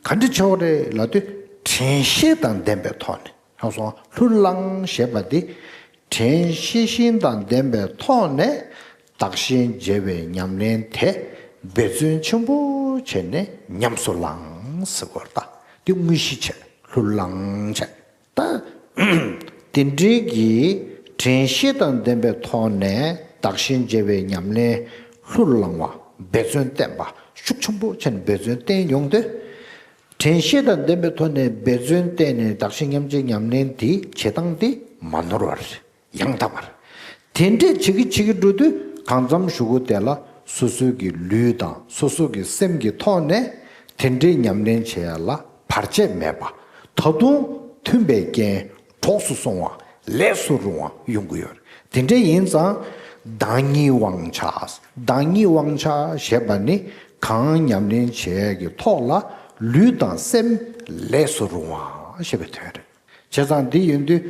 ག་འདྲ་བྱེད་དགོས་རེད་ལབ་དུས་དྲན་ཤེས་དང་ལྡན་པའི་ཐོག་ནས་ཧང་སོང་ལྷུར་བླངས་ཞེས་པ་འདི་དྲན་ཤེས་བཞིན་དང་ལྡན་པའི་ཐོག་ནས་བདག་གཞན་བརྗེ་བའི་ཉམས་ལེན་དེ་འབད་བརྩོན་ཆེན་པོ་བྱས་ནས་ཉམས་སུ་བླངས་ཟེར་དགོས་རེད། ད་འདི་དངོས་གཞི་བྱས་ལྷུར་བླངས་བྱས། ད་དེ་འདྲའི་གི་དྲན་ཤེས་དང་ལྡན་པའི་ཐོག་ནས་བདག་གཞན་བརྗེ་བའི་ཉམས་ལེན་ལྷུར་བླང་བ་འབད་བརྩོན་བསྟེན་པ་ཤུགས་ཆེན་པོ་བྱས་ནས་འབད་བརྩོན་བསྟེན་ཡོང་དུས། དྲན་ཤེས་དང་ལྡན་པའི་ཐོག་ནས་འབད་བརྩོན་བསྟེན་ནས་བདག་གཞན་མཉམ་བརྗེའི་ཉམས་ལེན་དེ་བྱེད་སྟངས་དེ་མ་ནོར་བར་ཡང་དག་པར། དེ་འདྲས་བྱེད་ཀྱི་བྱེད་ཀྱི་འགྲོ་དུས་གང་འཚམ་ཞུ་གུ་དེ་ལ་སོ་སོའི་གི་ལུས་དང་སོ་སོ་གི་སེམས་ཀྱི་ཐོག་ནས་དེ་འདྲའི་ཉམས་ལེན་བྱེད་ཡ་ལ་བར་ཆད་མེད་པ། ད་དུང་མཐུན་པའི་རྐྱེན་གྲོགས་སུ་སོང་བ་ལས་སུ་རུང་བ་ཡོང་གི་ཡོད་རེད། དེ་འདྲ་ཡིན་ཙང་བདག་ཉིད་དབང་ཆ། བདག་ཉིད་དབང་ཆ་ཞེས་པ་ནི་གང་ཉམས་ལེན་བྱེད་ཡས་ཀྱི་ཐོག་ལ་ལུས་དང་སེམས་ལས་སུ་རུང་བ་ཞེས་པའི་དོན་རེད། བྱས་ཙང་འདི་ཡིན་དུས་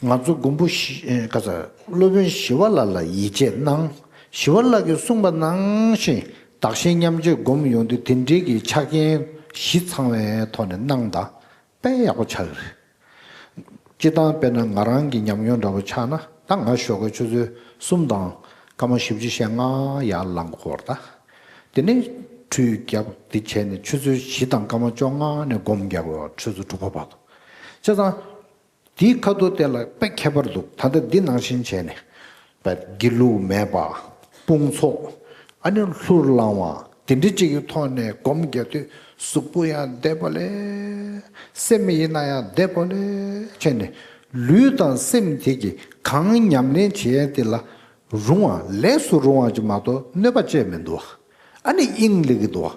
ང་ཚོ་མགོན་པོ་ཞི་ཨེ་ག་ས་སློབ་དཔོན་ཞི་བ་ལྷ་ལ་ཡིད་ཆེས་གནང་། ཞི་བ་ལྷ་གིས་གསུངས་པ་ནང་བཞིན་བདག་གཞན་མཉམ་བརྗེ་སྒོམ་ཡོང་དུས་དེ་འདྲའི་གི་ཆ་རྐྱེན་བཞི་ཚང་བའི་ཐོག་ནས་གནང་དང་དཔེ་ཡག་པོ་ཆགས་ཀྱི་རེད། སྤྱིར་བཏང་དཔེར་ན་ང་རང་གི་ཉམས་མྱོང་འདྲ་པོ་ཆགས་ན་ད་ང་ཞོགས་ཀའི་ཆུ་ཚོད་གསུམ་དང་སྐར་མ་བཞི་བཅུ་ཞེ་ལྔ་ཡར་ལངས་དགོས་རེད་ད། དེ་ནས་ཁྲུས་བརྒྱབ་འདི་བྱས་ནས་ཆུ་ཚོད་བཞི་དང་སྐར་མ་བཅོ་ལྔ་ནས་སྒོམ་རྒྱག་དགོས་ཆུ་ཚོད་དྲུག་པ་བར་དུ། བྱས་ཙང་། དེའི་ཁ་ཐུག་དེ་ལ་དཔེ་ཁྱད་པར་འདུག་ད་ལྟ་འདི་ནང་བཞིན་བྱས་ནས་དཔེ་སྒྱིད་ལུག་མེད་པ། དཔུང་ཚོགས། ཨ་ནི་ལྷུར་བླང་བ་དེ་འདྲ་ཅིག་གི་ཐོག་ནས་སྒོམ་རྒྱག་དུས་གཟུགས་པོ་ཡང་བདེ་པོ་ལས། སེམས་ཡིན་ན་ཡང་བདེ་པོ་ལས་བྱས་ནས་ལུས་དང་སེམས་དེ་གི་གང་ཉམས་ལེན་བྱེད་ཡས་དེ་ལ། རུང་བ་ལས་སུ་རུང་བ་ཅིག་མ་གཏོགས་གནོད་པ་ཅི་ཡང་མི་འདུག་ཨ་ནི་དབྱིངས་སླེབས་ཀྱི་འདུག་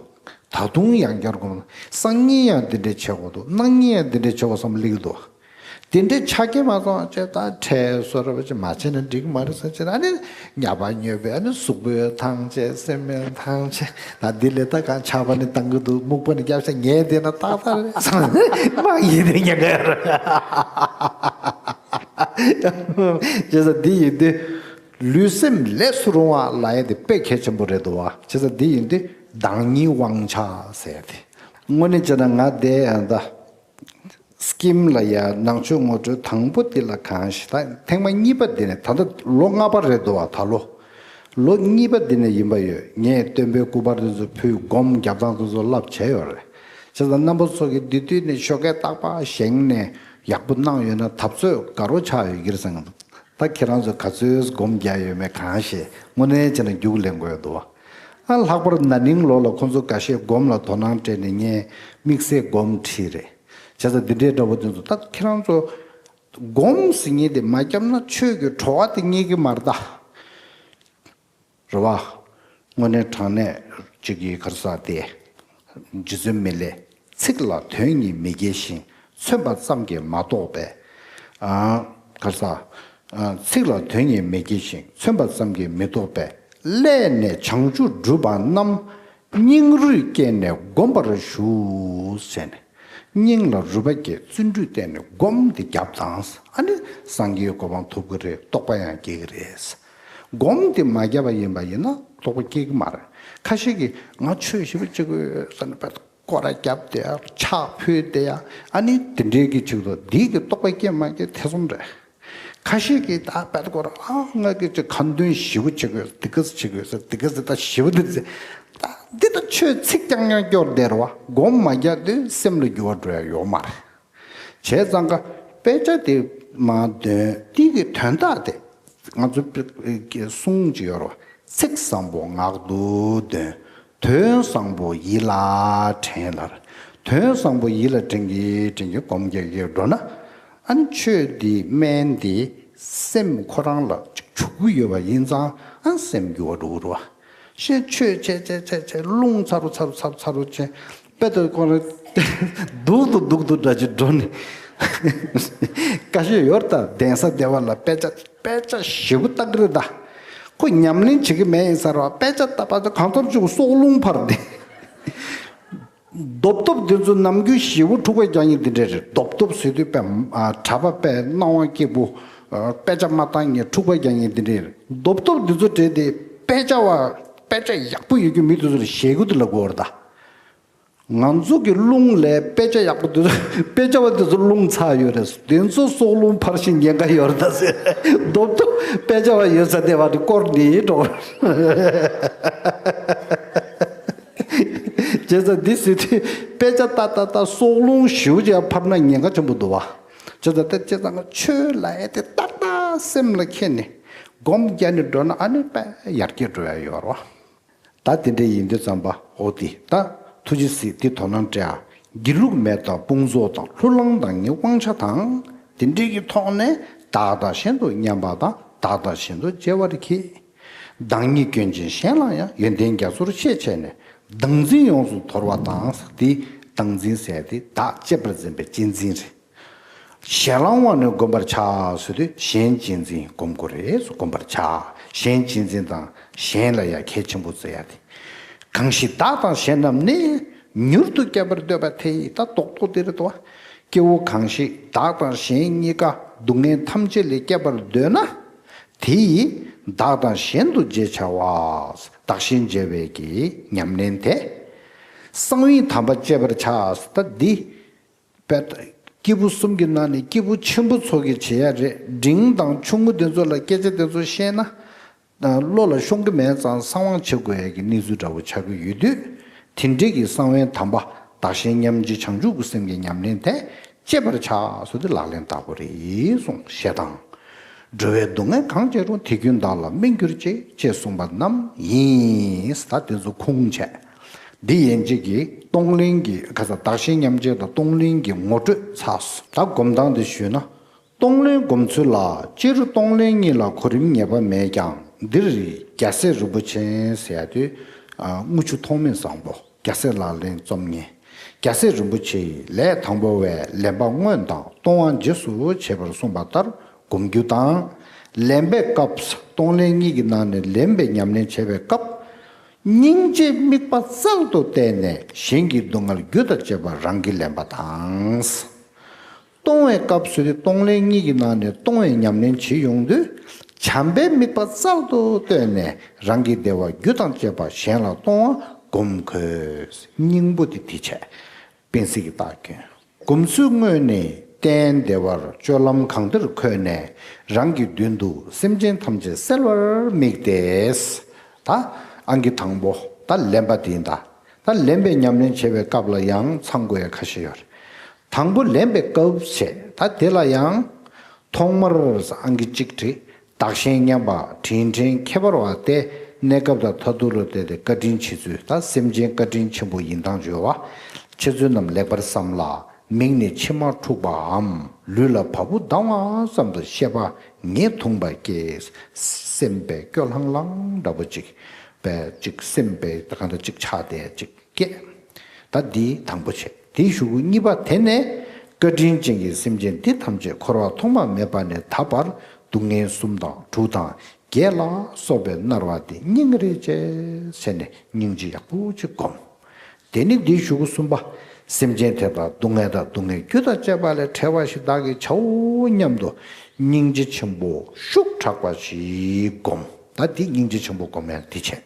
ད་དུང་ཡང་བསྐྱར་སྒོམ། སང་ཉིན་ཡང་འདི་འདྲས་བྱེད་དགོས་འདུག་གནངས་ཉིན་ཡང་འདི་འདྲས་བྱེད་དགོས་བསམ་སླེབས་ཀྱི་འདུག་དེ་འདྲས་ཆ་རྐྱེན་མ་ཚང་བ་ཅིག་ད་ཁྲལ་གསོལ་ར་བ་ཅིག་མ་བྱས་ན་འགྲིག་གི་མ་རེད་ཟེར་ཅིག་ཨ་ནི་ཉ་པ་ཉོས་པའི་ཨ་ནི་གཟུགས་པོའི་ཐང་ཆད་སེམས་པའི་ཐང་ཆད་ད་འདི་ལས་ད་གང་ཆགས་པ་ནི་བཏང་གི་འདུག་སྨུག་པ་ནི་སྐྱབས་ཤ་ཉལ་བསྡད་ན་ཏག་ཏག་རེད་བསམ་མ་ཡིན་ཏེ་ཉན་ག་ཡོད་རེད། བྱས་ཙང་འདི་ཡིན་དུས། ལུས་སེམས་ལས་སུ་རུང་བ་ལབ་ཡ་དེ་དཔེ་གལ་ཆེན་པོ་རེད་འདུག་བ། བྱས་ཙང་འདི་ཡིན་དུས་བདག་ཉིད་དབང་ཆ་ཟེར་ཡ་དེ། དངོས་གནས་བྱས་ན་ང་དེ་ཡང་ད་སྐྱིམ་ལ་ཡ་ནང་ཆོས་ངོ་སྤྲོད་དང་པོ་དེ་ལ་གང་ཞིག་ད་ཐེངས་མ་གཉིས་པ་དེ་ནས་ད་ལྟ་ལོ་ལྔ་པ་རེད་འདུག་བ་ད་ལོ། ལོ་གཉིས་པ་འདི་ནས་ཡིན་པ་ཡོད། ངས་སྟོན་པའི་སྐུ་པར་དེ་ཚོ་ཕུལ་སྒོམ་རྒྱབ་སྟངས་དེ་ཚོ་བསླབ་བྱས་ཡོད་རེད། བྱས་ཙང་རྣམ་པ་ཚོ་གིས་འདི་དུས་ནས་ཞོགས་ཀས་རྟག་པར་བཞེངས་ནས་ཡག་པོ་གནང་ཡོད་ན་ད་ཚོད་དགའ་རོགས་ཆགས་ཡོད་ཀྱི་རེད་བསམ་གྱི་འདུག་ད་ཁྱེད་རང་ཚོས་ག་ཚོད་སྒོམ་རྒྱག་ཡོད་མེད་གང་ཤེས་དངོས་གནས་བྱས་ན་རྒྱུགས་ལེན་དགོས་འདུག་བ། ཨ་ལྷག་པར་ན་ནིང་ལོ་ལ་ཁོང་ཚོ་འགའ་ཤས་སྒོམ་ལ་དོ་སྣང་སྤྲད་ནས་ངས་དམིགས་བསལ་སྒོམ་ཁྲིད་རེད། བྱས་ཙང་འདི་འདྲའི་འདྲ་པོ་དེ་ཚོ་ད་ཁྱེད་རང་ཚོ་སྒོམ་ཟེར་མཁན་དེ་མ་བརྒྱབ་ན་ཆོས་ཀྱི་བྲོ་བ་དེ་རྙེད་ཀྱི་མ་རེད་ད། རེད་བ། དངོས་གནས་དྲང་གནས་གཅིག་གི་གར་ས་དེ། རྗེ་བཙུན་མི་ལས་ཚིག་ལ་དོན་གཉིས་མི་སྐྱེ་ཞིང་མཚོན་པ་ཙམ་གྱིས་མ་རྟོགས་པས། ཨ། གར་ས། ཨ། ཚིག་ལ་དོན་གཉིས་མི་སྐྱེ་ཞིང་མཚོན་པ་ཙམ་གྱིས་མི་རྟོགས་པས་སླད་ནས་བྱང་ཆུབ་སྒྲུབ་པ་རྣམས་སྙིང་རུས་བསྐྱེད་ནས་བསྒོམ་པར་ཞུ། ཟེར་ནས། སྙིང་ལ་རུས་པ་བསྐྱེད་བརྩོན་འགྲུས་བསྟེན་ནས་སྒོམ་དེ་བརྒྱབ་དང་། ཨ་ནི་སངས་རྒྱས་གོ་འཕང་ཐོབ་ཀྱི་རེད། རྟོགས་པ་ཡང་སྐྱེ་གི་རེད། སྒོམ་དེ་མ་བརྒྱབ་པ་ཡིན་པ་ཡིན་ན་རྟོགས་པ་སྐྱེ་གི་མ་རེད། ཁ་ཤས་ཀྱིས་ང་ཆོས་ཞིབ་པ་བྱེད་དགོས་ཟེར་ནས་དཔེ་སྐོར་ར་བརྒྱབ་བསྡད་ཡ་ཕྱག་ཕུལ་བསྡད་ཡ་ཨ་ནི་དེ་འདྲའི་གི་ཆེད་དུ་འདི་གི་རྟོགས་པ་སྐྱེ་མ་སྐྱེ་ཐེ་ཚོམ་རེད། ཁ་ཤས་ཀྱིས་ད་དཔེ་སྐོར་ཨ་ང་གི་ཅིག་ཁ་འདོན་ཞིབ་པོ་བྱེད་དགོས་འདི་ག་ཙམ་བྱེད་དགོས་ཟེར་འདི་ག་ཙམ་ད་ཞིབ་པོ་འདི་ཟེར། ད་འདི་ད་ཆོས་ཚིག་རྐྱང་རྐྱང་སྐྱོར་བསྡད་རེད་བ། སྒོམ་མ་རྒྱག་དུས་སེམས་ལ་འགྱུར་བ་འགྲོ་ཡ་ཡོད་མ་རེད། བྱས་ཙང་ཀ་དཔེ་ཆ་དེ་མ་འདོན་དེ་གི་དོན་དག་དེ་ང་ཚོ་གསུང་གི་ཡོད་རེད་བ། ཚིག་བཟང་པོ་ངག་ཏུ་འདོན། དོན་བཟང་པོ་ཡིད་ལ་དྲན་ལར། དོན་བཟང་པོ་ཡིད་ལ་དྲན་གྱིན་དྲན་གྱིན་སྒོམ་རྒྱག་གིན་འགྲོ་ན། ཨ་ནི་ཆོས་འདི་སྨན་འདི་སེམས་ཁོ་རང་ལ་ཅིག་བྱུག་གི་ཡོད་པ་ཡིན་ཙང་ཨ་སེམས་འགྱུར་བ་འགྲོ་གི་རེད་བ། ཤེས་ཆོས་བྱས་བྱས་བྱས་བྱས་རླུང་ཚ་རུ་ཚ་རུ་ཚ་རུ་ཚ་རུ་བྱས། དཔེ་ལྟ་ཁོ་རང་སྡུག་ཏུ་སྡུག་ཏུ་འདྲ་ཅིག་འགྲོ་ནས། བཀའ་ཤོད་ཡོད་ད། གདན་ས་བདེ་བ་ལ་དཔེ་ཆ་དཔེ་ཆ་ཞེ་པོ་ལྟ་གི་རེད་ད། ཁོ་ཉམས་ལེན་བྱེད་ཀྱི་མེད་ཡིན་ས་རེད་བ། དཔེ་ཆ་ལྟ་བ་དེ་གང་ཐོབ་ཅིག་སྲོག་རླུང་འཕར་ཏེ། རྡོབ་རྡོབ་དེ་ཚོ་ནམ་རྒྱུན་ཞེ་པོ་འཁྲུག་པ་རྒྱག་མཁན་དེ་འདྲས་རེད། རྡོབ་རྡོབ་ཟེར་དུས་དཔེ་ཨ་གྲྭ་པ་དཔེ་སྣང་བ་སྐྱིད་པོ། ཨ་དཔེ་ཆ་མ་བཏང་མཁན་འཁྲུག་པ་རྒྱག་མཁན་དེ་འདྲས་རེད། རྡོབ་རྡོབ་དེ་ཚོ་བྲལ་ཏེ་དཔེ་ཆ་བ་དཔེ་ཆ་ཡག་པོ་ཡོད་རྒྱུ་མི་དེ་ཚོ་ལ་ཞེད་དགོས་དེ་ལབ་དགོས་རེད་ད། ང་ཚོ་གི་རླུང་ལས་དཔེ་ཆ་ཡག་པོ་དེ་ཚོ་དཔེ་ཆ་བ་དེ་ཚོ་རླུང་ཚ་ཡོད་རེད། དེ་ཚོ་སྲོག་རླུང་འཕར་ཞིང་ཉེན་ཁ་ཡོད་རེད་ད་ཟེར། རྡོབ་རྡོབ་དཔེ་ཆ་བ་ཡོད་ས་དེ་བ་དེ་སྐོར་ནི་འགྲོ། བྱས་ཙང་འདི་ཟེར་དུས་དཔེ་ཆ་ལྟ་ལྟ་ལྟ་སྲོག་རླུང་ཞེ་པོ་ཅིག་འཕར་ན་ཉེན་ཁ་ཆེན་པོ་འདུག་བ། བྱས་ཙང་དེ་བྱས་ཙང་ཆོས་ལ་ཡ་དེ་ཏག་ཏག་སེམས་ལ་འཁྱེར་ནས་སྒོམ་རྒྱག་ནས་འགྲོ་ན་ཨ་ནི་དཔེ་ཡར་རྒྱས་འགྲོ་ཡ་ཡོད་རེད་བ། ད་དེ་འདྲ་ཡིན་དུས་ཙམ་པ་འོ་དེ་ད་ཐུགས་རྗེ་གཟིགས་དེ་དོ་སྣང་སྤྲད་ཨ། སྒྱིད་ལུག་མེ་དང་དཔུང་ཚོགས་དང་། ལྷུ་ལང་དང་ངེའི་དབང་ཆ་དང་། དེ་འདྲའི་གི་ཐོག་ནས་བདག་དང་གཞན་དུ་མཉམ་པ་དང་། བདག་དང་གཞན་དུ་བརྗེ་བར་གྱིས། བདག་ཉིད་སྐྱོན་ཅན་གཞན་ལ་ཡང་། ཡོན་ཏན་རྒྱ་མཚོར་ཤེས་བྱས་ནས། བདག་འཛིན་ཡོངས་སུ་དོར་བ་དང་། དེ་བདག་འཛིན་ཟེར་དེ་བདག་གཅེས་པར་འཛིན་པའི་གཅེས་འཛིན་རེད། གཞན་ལ་དབང་ནི་བསྒོམ་པར་བྱ་ཟེར་དུས་གཞན་གཅེས་འཛིན་སྒོམ་དགོས་རེད། བསྒོམ་པར་བྱ། གཞན་གཅེས་འཛིན་དང་གཞན་ལ་ཡང་གལ་ཆེན་པོ་བརྩི་ཡ་དེ། གང་ཞིག་བདག་དང་གཞན་རྣམས་ནི། མྱུར་དུ་བསྐྱབ་པར་འདོད་པ་དེ་ཡིས། ད་རྡོག་རྡོག་དེ་རེད་དོ། སྐྱེ་བོ་གང་ཞིག་བདག་དང་གཞན་གཉིས་ཀ་སྡུག་བསྔལ་ཐམས་ཅད་ལས་བསྐྱབ་པར་འདོད་ན། དེ་ཡིས་བདག་དང་གཞན་དུ་བརྗེ་བྱ་བ། བདག་གཞན་བརྗེ་བའི་གི་ཉམས་ལེན་དེ། གསང་བའི་དམ་པ་བསྐྱེད་པར་བྱ། ད་འདི། དཔེ་སྐྱེས་བུ་གསུམ་གྱི་ནང་ནས་སྐྱེས་བུ་ཆེན་པོ་ཚོ་གིས་བྱེད་ཡ་རེད། འབྲིང་དང་ཆུང་ངུ་དེ་ཚོ་ལ་སྐད་ཆ་དེ་ཚོ་བཤད་ན། བློ་ལ་ཤོང་གི་མེད་ཙང་གསང་བ་བྱེད་དགོས་ཡ་གི་གནས་ཚུལ་འདྲ་བོ་ཆགས་ཀྱི་ཡོད་དུས། དེ་འདྲའི་གི་གསང་བའི་དམ་པ་བདག་གཞན་མཉམ་བརྗེ་བྱང་ཆུབ་ཀྱི་སེམས་ཀྱི་ཉམས་ལེན་དེ་བསྐྱེད་པར་བྱ་ཟེར་དུས་ལག་ལེན་བསྟར་དགོས་རེད་གསུངས། ཞེ་སྡང་། འགྲོ་བའི་སྡུག་བསྔལ་གང་བྱེད་རུང་། དེ་ཀུན་བདག་ལ་སྨན་གྱུར་ཅིག་ཅེས་གསུངས་པ་རྣམས་ཡིན། ད་དེ་ཚོ་ཁུངས་བྱས། འདི་ཡན་ཆད་ཀྱི་གཏོང་ལེན་གྱི་ཁ་ས་བདག་གཞན་མཉམ་བརྗེ་དང་གཏོང་ལེན་གྱི་ངོ་སྤྲོད་ཚར་སོང་། ད་སྒོམ་སྟངས་འདི་ཞུས་ན། གཏོང་ལེན་སྒོམ་ཚུལ་ལ། སྤྱིར་གཏོང་ལེན་གཉིས་ལ་གོ་རིམ་ངེས་པ་མེད་ཀྱང་། འདིར་རྒྱལ་སྲས་རིན་པོ་ཆེ་ཟེར་ཡ་དེ་དངུལ་ཆུ་ཐོགས་མེད་བཟང་པོ། རྒྱལ་སྲས་ལག་ལེན་རྩོམ་མཁན། རྒྱལ་སྲས་རིན་པོ་ཆེ་ཡིས་ལས་དང་པོ་བས་ལེན་པ་སྔོན་དང་གཏོང་བ་རྗེས་སུ་བྱེད་པར་གསུངས་པ་ལྟར་སྒོམ་རྒྱུ་དང་། ལེན་པའི་སྐབས་གཏོང་ལེན་གཉིས་ཀྱི་ནང་ནས་ལེན་པའི་ཉམས་ལེན་བྱེད་པའི་སྐབས། སྙིང་རྗེ་དམིགས་པ་རྩལ་དུ་བསྟན་ནས་གཞན་གྱི་སྡུག་བསྔལ་རྒྱུ་དང་བཅས་པ་རང་གིས་ལེན་པ་དང་། གཏོང་བའི་སྐབས་སུ་གཏོང་ལེན་གཉིས་ཀྱི་ནང་ནས་གཏོང་བའི་ཉམས་ལེན་བྱེད་ཡོང་དུས། བྱམས་པའི་དམིགས་པ་རྩལ་དུ་བཏོན་ནས་རང་གི་བདེ་བ་རྒྱུ་དང་བཅས་པ་གཞན་ལ་གཏོང་བ་སྒོམ་དགོས། སྙིང་པོ་དེ་དེ་བྱས། དཔེ་གཟིགས་ཀྱི་རྟགས་སྐྱོན། སྒོམ་ཚུལ་དངོས་ནི། རྟེན་བདེ་བར་སྤྱོད་ལམ་གང་དེར་འཁོད་ནས། རང་གི་མདུན་དུ་སེམས་ཅན་ཐམས་ཅད་བསལ་བར་དམིགས་ཏེ། ད་ཨང་ཀི་དང་པོ་ད་ལེན་པ་དེ་ཡིན་ད། ད་ལེན་པའི་ཉམས་ལེན་བྱེད་པའི་སྐབས་ལ་ཡང་ཚང་དགོས་ཡ་ཁ་ཤས་ཡོད་རེད། དང་པོ་ལེན་པའི་སྐབས་བྱས། ད་དེ་ལ་ཡང་ཐོག་མར་ཨང་ཀི་གཅིག་བྲིས། བདག་གཞན་མཉམ་པ་དྲིན་དྲན་ཁྱད་པར་བ་སྟེ། གནས་སྐབས་དང་མཐར་ཐུག་ལ་བལྟས་ཏེ་བཀའ་དྲིན་ཆེ་ཚུལ། ད་སེམས་ཅན་བཀའ་དྲིན་ཆེན་པོ་ཡིན་སྟངས་བརྗོད་པ། འཆད་ཚུལ་རྣམས་ལེགས་པར་བསམ་ལ། མིག་ནི་མཆི་མ་འཁྲུགས་པའམ། ལུས་ལ་བ་སྤུ་ལྡང་བ་ཙམ་དུ་ཤེས་པ་ངེས་ཐུང་པ་སྐྱེས། སེམས་པས་སྐྱོ་ལྷང་ལྷང་འདྲ་པོ་ཅིག་པས་ཅིག་སེམས་པས་གང་ལྟར་ཅིག་ཆགས་ཏེ་ཅིག་སྐྱེས། ད་འདི་དང་པོ་བྱས། དེའི་གཞུག་གུ་གཉིས་པ་དེ་ནས་བཀའ་དྲིན་ཅན་གྱི་སེམས་ཅན་འདི་ཐམས་ཅད་འཁོར་བ་ཐོག་མ་མེད་པ་ནས་ད་བར་སྡུག་བསྔལ་གསུམ་དང་དྲུག་དང་བརྒྱད་ལ་སོགས་པས་མནར་བ་དེ་སྙིང་རེ་རྗེ་བྱས་ནས་སྙིང་རྗེ་ཡག་པོ་ཅིག་སྒོམ། དེ་ནས་འདིའི་གཞུག་གུ་གསུམ་པ། སེམས་ཅན་དེ་དག་སྡུག་བསྔལ་དང་སྡུག་བསྔལ་རྒྱུ་དང་བཅས་པ་ལས་བྲལ་བ་ཞིག་བདག་གིས་བྱའོ་སྙམ་དུ་སྙིང་རྗེ་ཆེན་པོ་ཤུགས་དྲག་པ་ཞིག་སྒོམ། ད་འདི་སྙིང་རྗེ་ཆེན་པོ་སྒོམ་ཡང་འདི་བྱས།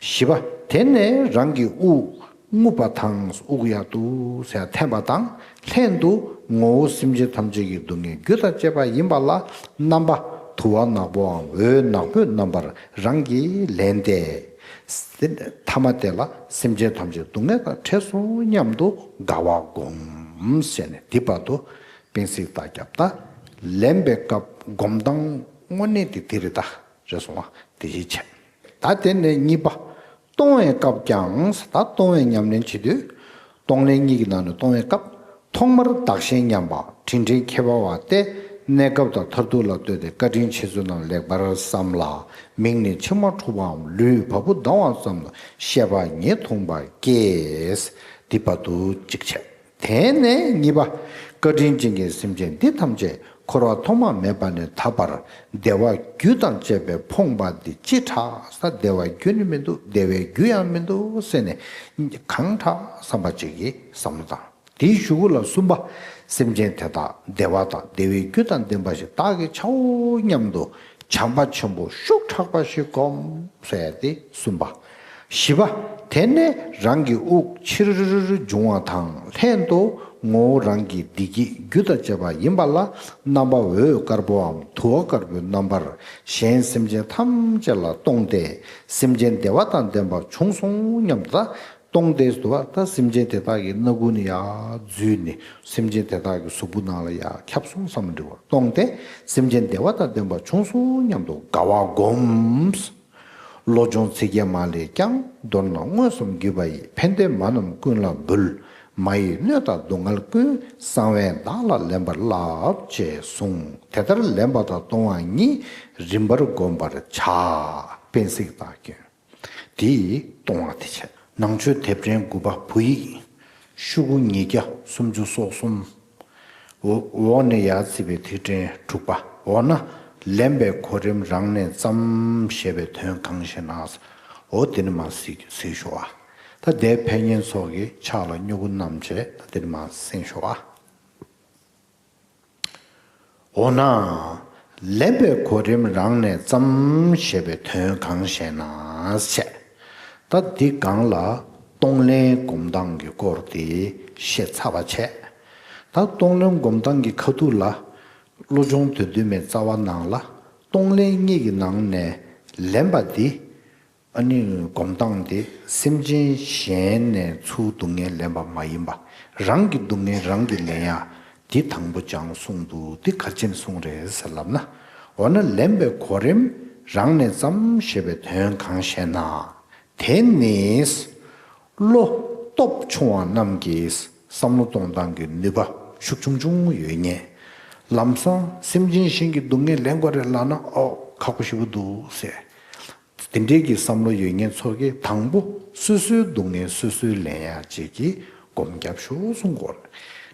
བཞི་པ། དེ་ནས་རང་གི་དབུགས་རྔུབ་པ་དང་དབུགས་ཡར་དུ་ཟེར་འཐེན་པ་དང་ལྷན་དུ་ངོ་བོ་སེམས་ཅན་ཐམས་ཅད་ཀྱི་སྡུག་བསྔལ་རྒྱུ་དང་བཅས་པ་ཡིན་པ་ལ་རྣམ་པ་དུ་བ་ནག་པོའམ་འོད་ནག་པོའི་རྣམ་པར་རང་གིས་ལེན་ཏེ། ཐ་མ་དེ་ལ་སེམས་ཅན་ཐམས་ཅད་སྡུག་བསྔལ་དང་བྲལ་སོང་སྙམ་དུ་དགའ་བ་སྒོམ་ཟེར་ནས་འདི་བར་དུ་སྤེན་སྲིད་རྟགས་བརྒྱབ། ད་ལེན་པའི་སྐབས་སྒོམ་སྟངས་དངོས་གནས་དེ་དེ་རེད་ད། རེད་སོང་བ་དེ་བཞིན་བྱས། ད་དེ་ནས་གཉིས་པ། གཏོང་བའི་སྐབས་ཀྱང་། ད་གཏོང་བའི་ཉམས་ལེན་བྱེད་དུས། གཏོང་ལེན་གཉིས་ཀྱི་ནང་ནས་གཏོང་བའི་སྐབས། ཐོག་མར་བདག་གཞན་མཉམ་པ་དྲིན་དྲན་ཁྱད་པར་བ་སྟེ། གནས་སྐབས་དང་མཐར་ཐུག་ལ་ལྟོས་ཏེ་བཀའ་དྲིན་ཆེ་ཚུལ་རྣམས་ལེགས་པར་བསམ་ལ། མིག་ནི་མཆི་མ་འཁྲུགས་པའམ་ལུས་བ་སྤུ་ལྡང་བ་ཙམ་དུ་ཤེས་པ་ཉིད་ཐོངས་པ་སྐྱེས། འདི་བར་དུ་གཅིག་བྱས། དེ་ནས་གཉིས་པ། བཀའ་དྲིན་ཅན་གྱི་སེམས་ཅན་འདི་ཐམས་ཅད་འཁོར་བ་ཐོག་མ་མེད་པ་ནས་ད་བར་བདེ་བ་རྒྱུ་དང་བཅས་པས་ཕོངས་པ་འདི་ཅི་དྲག་ས། བདེ་བ་རྒྱུ་ནི་མི་འདུག་བདེ་བའི་རྒྱུ་ཡང་མི་འདུག་ཟེར་ནས་གང་དྲག་བསམ་པ་ཅིག་གིས་བསམ་བློ་བཏང་། དེའི་གཞུག་གུ་ལ་གསུམ་པ། སེམས་ཅན་དེ་དག་བདེ་བ་དང་བདེ་བའི་རྒྱུ་དང་ལྡན་པ་ཞིག་བདག་གིས་བྱའོ་སྙམ་དུ་བྱམས་པ་ཆེན་པོ་ཤུགས་དྲག་པ་ཞིག་བསྒོམ་ཟེར་ཏེ་གསུམ་པ། བཞི་པ། དེ་ནས་རང་གི་དབུགས་ཕྱིར་འབྱུང་བ་དང་ལྷན་དུ་ངོ་བོ་རང་གི་བདེ་སྐྱིད་རྒྱུ་དང་བཅས་པ་ཡིན་པ་ལ་རྣམ་པ་འོད་དཀར་པོའམ་དུ་བ་དཀར་པོའི་རྣམ་པར་གཞན་སེམས་ཅན་ཐམས་ཅད་ལ་སྟོང་སྟེ་སེམས་ཅན་བདེ་བ་དང་ལྡན་པ་བྱུང་སོང་སྙམ་དུ་ད་སྟོང་སྟེ་སུ་བ་ད་སེམས་ཅན་དེ་དག་གི་སྣ་ཁུག་ནས་ཡར་འཛུལ་ནས་སེམས་ཅན་དེ་དག་གི་གཟུགས་པོ་ནང་ལ་ཡར་ཁྱབ་སོང་བསམ་འདྲི་བ་སྟོང་སྟེ་སེམས་ཅན་བདེ་བ་དང་ལྡན་པ་བྱུང་སོང་སྙམ་དུ་དགའ་བ་བསྒོམ། བློ་སྦྱོང་ཚིག་བརྒྱད་མ་ལས་ཀྱང་། མདོར་ན་མངོན་སུམ་བརྒྱུད་པ་ཡིས། ཕན་བདེ་མ་རྣམས་ཀུན་ལ་འབུལ། མ་ཡི་གནོད་དང་སྡུག་བསྔལ་ཀུན། གསང་བས་བདག་ལ་ལེན་པར་བསླབ། ཅེས་གསུངས། དེ་ལྟར་ལེན་པ་དང་གཏོང་བ་གཉིས། རིམ་པར་བསྒོམ་པར་བྱ། དཔེ་གཟིགས་དང་སྐྱོན། དེ་ཡིས་གཏོང་བ་དེ་བྱས། ནང་ཆོས་དེབ་ཕྲེང་དགུ་པ་བོད་ཡིག་ཤོག་གུ་ཉིས་བརྒྱ་སུམ་ཅུ་སོ་གསུམ། འོ་འོག་ནས་ཡར་བརྩིས་པའི་ཐིག་ཕྲེང་དྲུག་པ། འོ་ན་ལེན་པའི་གོ་རིམ་རང་ནས་ཙམ་ཞེས་པའི་དོན་གང་ཞེ་ན། འོ་དེ་ནི་མ་གཟིགས་གཟིགས་ཤོག་ཨ། ད་དེ་ཕན་ཉན་ཚོགས་ཀྱི་ཕྱག་ལ་སྨྱུ་གུ་བསྣམས་བྱས་ད་དེ་ནི་མ་གཟིགས་ཤོག་ཨ། འོ་ན། ལེན་པའི་གོ་རིམ་རང་ནས་ཙམ་ཞེས་པའི་དོན་གང་ཞེ་ན་བཤད། ད་འདི་སྒང་ལ་གཏོང་ལེན་སྒོམ་སྟངས་ཀྱི་སྐོར་དེ་བཤད་ཚར་བ་བྱས། ད་གཏོང་ལེན་སྒོམ་སྟངས་ཀྱི་ཁ་ཐུག་ལ་བློ་སྦྱོང་དོན་བདུན་མའི་རྩ་བ་ནང་ལ་གཏོང་ལེན་གཉིས་ཀྱི་ནང་ནས་ལེན་པ་འདི། ཨ་ནི་སྒོམ་སྟངས་དེ་སེམས་ཅན་གཞན་ནས་ཚུར་སྡུག་བསྔལ་ལེན་པ་མ་ཡིན་པ། རང་གི་སྡུག་བསྔལ་རང་གིས་ལེན་ཡ། འདི་དང་པོ་སྦྱངས་གསུངས་འདུག་འདི་ག་ཅི་ནས་གསུངས་རེད་ཟེར་ལབ་ན། འོ་ན་ལེན་པའི་གོ་རིམ་རང་ནས་ཙམ་ཞེས་པའི་དོན་གང་ཞེ་ན། དེ་ནི་བློ་སྟོབས་ཆུང་བ་རྣམས་ཀྱིས་བསམ་བློ་གཏོང་སྟངས་ཀྱི་ནུས་པ་ཤུགས་ཆུང་ཆུང་ཡོད་ངེས། ལམ་སང་སེམས་ཅན་གཞན་གྱི་སྡུག་བསྔལ་ལེན་དགོས་རེད་ལབ་ན་ཨོ་ཁག་པོ་ཞེ་པོ་འདུག་ཟེར། དེ་འདྲའི་གི་བསམ་བློ་ཡོད་མཁན་ཚོ་གིས་དང་པོ་སོ་སོའི་སྡུག་བསྔལ་སོ་སོས་ལེན་ཡག་ཅིག་གི་སྒོམ་རྒྱབ་ཤོག་གསུང་གོ།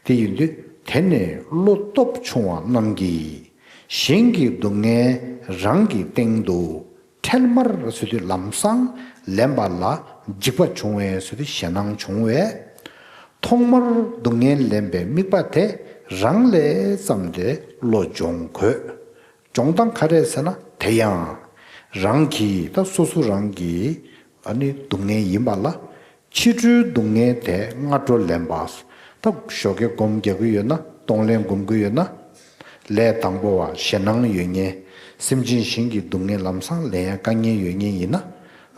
དེ་ཡིན་དུས་དེ་ནས་བློ་སྟོབས་ཆུང་བ་རྣམས་ཀྱིས་གཞན་གྱི་སྡུག་བསྔལ་རང་གི་སྟེང་དུ་འཕྲལ་མར་ཟེར་དུས་ལམ་སང་ལེན་པ་ལ་འཇིགས་པ་བྱུང་བས་ཟེར་དུས་ཞེད་སྣང་བྱུང་བས། ཐོག་མར་སྡུག་བསྔལ་ལེན་པའི་དམིགས་པ་དེ་རང་ལས་བརྩམས་ཏེ་བློ་སྦྱོང་དགོས། སྦྱོང་སྟངས་ག་རེ་ཟེར་ན་དེ་ཡང་རང་གིས་ད་སོ་སོ་རང་གི་ཨ་ནི་སྡུག་བསྔལ་ཡིན་པ་ལ་ཕྱི་དྲོའི་སྡུག་བསྔལ་དེ་སྔ་དྲོ་ལེན་པ། ད་ཞོགས་ཀས་སྒོམ་རྒྱག་གི་ཡོད་ན་གཏོང་ལེན་སྒོམ་གི་ཡོད་ན། ལས་དང་པོ་བ་ཞེད་སྣང་ཡོད་མཁན། སེམས་ཅན་གཞན་གྱི་སྡུག་བསྔལ་ལམ་སང་ལེན་ཡ་དཀའ་ངལ་ཡོད་མཁན་ཡིན་ན་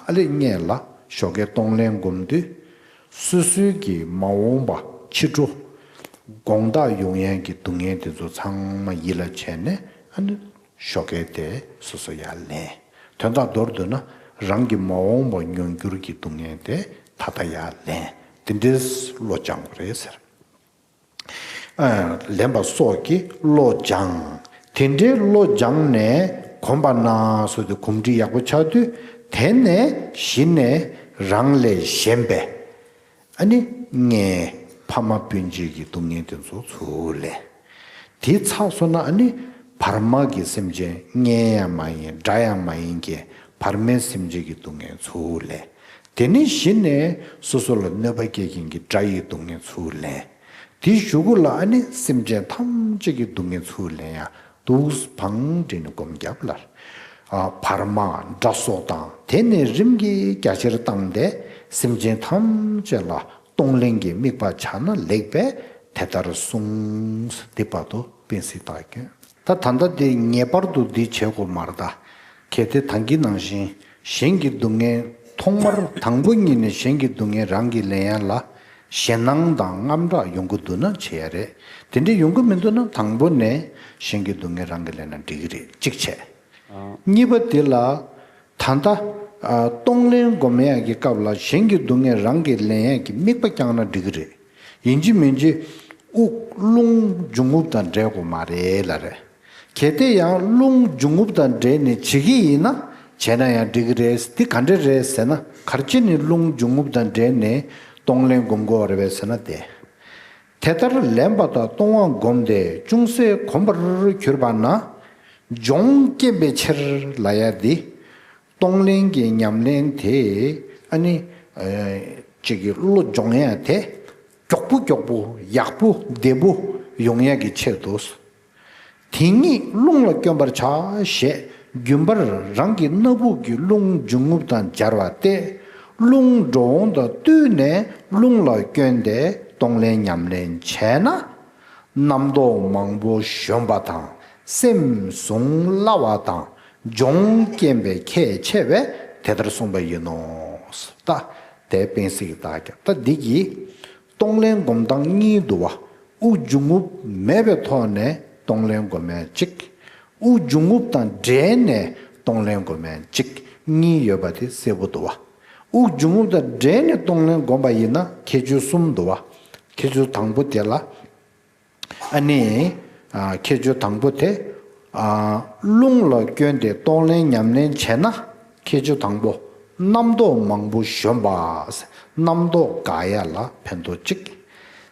ཨ་ལས་སྔོན་ལ་ཞོགས་ཀས་གཏོང་ལེན་སྒོམ་དུས། སོ་སོའི་གི་མ་འོངས་པ་ཕྱི་དྲོ་དགོང་དག་ཡོང་ཡས་ཀྱི་སྡུག་བསྔལ་དེ་ཚོ་ཚང་མ་ཡིད་ལ་བྱས་ནས་ཨ་ནི་ཞོགས་ཀས་དེ་སོ་སོ་ཡར་ལེན། དོན་དག་མདོར་བསྡུས་ན་རང་གི་མ་འོངས་པ་མྱོང་འགྱུར་གྱི་སྡུག་བསྔལ་དེ་ད་ལྟ་ཡར་ལེན། དེ་འདྲའི་བློ་སྦྱང་དགོས་རེད་ཟེར། ཨ། ལེན་པ་སོགས་ཀྱི་བློ་སྦྱང་། དེ་འདྲའི་བློ་སྦྱངས་ནས་གོམས་པ་ན་སོགས་དེ་གོམས་འདྲིས་ཡག་པོ་ཆགས་དུས་དེ་ནས་གཞི་ནས་རང་ལས་གཞན་པའི་ཨ་ནི་ངའི་ཕ་མ་སྤུན་མཆེད་ཀྱི་སྡུག་བསྔལ་དེ་ཚོ་ཚུར་ལེན། དེ་ཚར་སོང་ན་ཨ་ནི་བར་མ་གི་སེམས་ཅན་གཉེན་ཡང་མ་ཡིན་དགྲ་ཡང་མ་ཡིན་གྱི་བར་མའི་སེམས་ཅན་གྱི་སྡུག་བསྔལ་ཚུར་ལེན། དེ་ནས་གཞི་ནས་སོ་སོ་ལ་གནོད་པ་སྐྱེལ་མཁན་གྱི་དགྲ་ཡི་སྡུག་བསྔལ་ཚུར་ལེན། དེའི་གཞུག་གུ་ལ་ཨ་ནི་སེམས་ཅན་ཐམས་ཅད་ཀྱི་སྡུག་བསྔལ་ཚུར་ལེན་ཡང་འདུག་བང་སྒྲིག་ནས་སྒོམ་རྒྱབ་ལ། ཨ། བར་མ་དགྲ་སོགས་དང་དེ་ནས་རིམ་གྱིས་རྒྱ་ཆེར་བཏང་སྟེ་སེམས་ཅན་ཐམས་ཅད་ལ་གཏོང་ལེན་གྱི་དམིགས་པ་བྱ་ན་ལེགས་པས་དེ་ལྟར་གསུངས། འདི་བར་དུ་དཔེ་གཟིགས་དང་སྐྱོན། ད་ད་ལྟ་འདི་ངེས་པར་དུ་འདི་བྱེད་དགོས་མ་རེད་ད། གལ་ཏེ་ད་གིན་ནང་བཞིན་གཞན་གྱི་སྡུག་བསྔལ་ཐོག་མར་དང་པོ་ཉིད་ནས་གཞན་གྱི་སྡུག་བསྔལ་རང་གིས་ལེན་ཡ་ལ་ཞེད་སྣང་དང་དངངས་སྐྲག་ཡོང་གི་འདུག་ན་བྱེད་ཡ་རེད། དེ་འདྲ་ཡོང་གི་མི་འདུག་ན་དང་པོ་ནས་གཞན་གྱི་སྡུག་བསྔལ་རང་གིས་ལེན་ན་འགྲིག་གི་རེད། གཅིག་བྱས། གཉིས་པ་དེ་ལ་ད་ལྟ་ ཨ། གཏོང་ལེན་སྒོམ་ཡག་གི་སྐབས་ལ་གཞན་གྱི་སྡུག་བསྔལ་རང་གིས་ལེན་ཡག་གི་དམིགས་པ་བསྐྱངས་ན་འགྲིག་གི་རེད། ཡིན་གཅིག་མིན་གཅིག་དབུགས་རླུང་འབྱུང་རྔུབ་དང་འབྲེལ་དགོས་མ་རེད་ལབ་རེད། གལ་ཏེ་ཡང་རླུང་འབྱུང་རྔུབ་དང་འབྲེལ་ནས་བྱེད་ཀྱི་ཡིན་ན་བྱས་ན་ཡང་འགྲིག་གི་རེད། འདི་ག་འདྲ་རེད་ཟེར་ན། ག་རེ་བྱས་ནས་རླུང་འབྱུང་རྔུབ་དང་འབྲེལ་ནས་གཏོང་ལེན་སྒོམ་དགོས་རེད་པས་ཟེར་ན། དེ་དེ་ལྟར་ལེན་པ་དང་གཏོང་བ་བསྒོམས་ཏེ་ཅུང་ཟད་གོམས་པར་གྱུར་པ་ན། སྦྱོང་སྐྱེན་པའི་ཕྱིར་ལབ་ཡ་འདི། གཏོང་ལེན་གྱི་ཉམས་ལེན་དེ་ཨ་ནི་ཨ་ཅིག་གི་བློ་སྦྱོང་ཡ་དེ་མགྱོགས་པོ་མགྱོགས་པོ་ཡག་པོ་བདེ་པོ་ཡོང་ཡ་གི་ཆེད་དུ། དེ་ཉིད་རླུང་ལ་བསྐྱོན་པར་བྱ་ཞེས་རྒྱུན་པར་རང་གི་སྣ་བུག་གི་རླུང་འབྱུང་རྔུབ་དང་སྦྱར་བ་སྟེ། རླུང་འགྲོ་འོང་དང་བསྟུན་ནས་རླུང་ལ་བསྐྱོན་ཏེ་གཏོང་ལེན་ཉམས་ལེན་བྱས་ན། རྣམ་རྟོག་མང་པོ་གཞོམ་པ་དང་སེམས་བཟུང་སླ་བ་དང་སྦྱོང་སྐྱེན་པའི་ཁྱད་ཆེ་བས་དེ་ལྟར་གསུངས་པ་ཡིན་ནོ། ད་དེ་སྤེན་སྲིད་ཀྱི་རྟགས་ཀྱང་། ད་འདི་གི་གཏོང་ལེན་སྒོམ་སྟངས་གཉིས་འདུག་བ། དབུགས་འབྱུང་རྔུབ་མེད་པའི་ཐོག་ནས་གཏོང་ལེན་སྒོམ་ཡ་གཅིག། དབུགས་འབྱུང་རྔུབ་དང་འབྲེལ་ནས་གཏོང་ལེན་སྒོམ་ཡ་གཅིག། གཉིས་ཡོད་པ་དེ་གསལ་པོ་འདུག་བ། དབུགས་འབྱུང་རྔུབ་དང་འབྲེལ་ནས་གཏོང་ལེན་སྒོམ་པ་ཡིན་ན་ཁྱད་ཆོས་གསུམ་འདུག་བ། ཁྱད་ཆོས་དང་པོ་དེ་ལ། ཨ་ནི། ཨ། ཁྱད་ཆོས་དང་པོ་དེ། ཨ། རླུང་ལ་བསྐྱོན་ཏེ་གཏོང་ལེན་ཉམས་ལེན་བྱས་ན། ཁྱད་ཆོས་དང་པོ། རྣམ་རྟོག་མང་པོ་གཞོམ་པ། རྣམ་རྟོག་འགག་ཡ་ལ་ཕན་ཐོགས་གཅིག།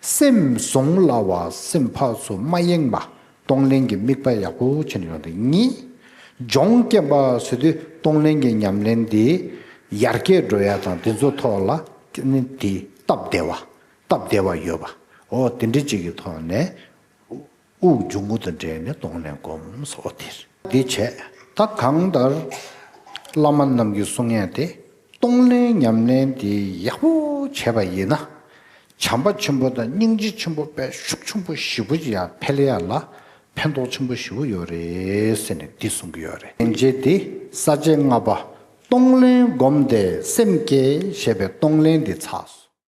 སེམས་བཟུང་སླ་བ། སེམས་ཕར་ཚུར་མ་ཡེངས་པ། གཏོང་ལེན་གྱི་དམིགས་པ་ཡག་པོ་བྱས་ནས་ཡོང་དེ་གཉིས། སྦྱོང་སྐྱེན་པ་ཟེར་དུས་གཏོང་ལེན་གྱི་ཉམས་ལེན་འདི་ཡར་རྒྱས་འགྲོ་ཡ་དང་དེ་ཚོ་ཐོག་ལ་ནི་དེ་སྟབས་བདེ་བ། སྟབས་བདེ་བ་ཡོད་པ། འོ་དེ་འདྲ་ཅིག་གི་ཐོག་ནས། དབུགས་འབྱུང་རྔུབ་དང་འབྲེལ་ནས་གཏོང་ལེན་སྒོམ་སོགས་དེར། འདི་བྱས། ད་གང་ལྟར་བླ་མ་རྣམས་ཀྱིས་གསུང་ཡས་དེ། གཏོང་ལེན་ཉམས་ལེན་དེ་ཡག་པོ་བྱས་པ་ཡིན་ན། བྱམས་པ་ཆེན་པོ་དང་སྙིང་རྗེ་ཆེན་པོ་དཔེ་ཤུགས་ཆེན་པོ་ཞེ་པོ་ཅིག་ཡར་འཕེལ་ཡ་ལ་ཕན་ཐོགས་ཆེན་པོ་ཞེ་པོ་ཡོད་རེད་ཟེར་ནས་འདི་གསུང་གི་ཡོད་རེད། སྙིང་རྗེ་དེ་ས་བཅད་ལྔ་པ། གཏོང་ལེན་སྒོམ་སྟེ་སེམས་བསྐྱེད་ཞེས་པའི་གཏོང་ལེན་འདི་ཚར་སོང་།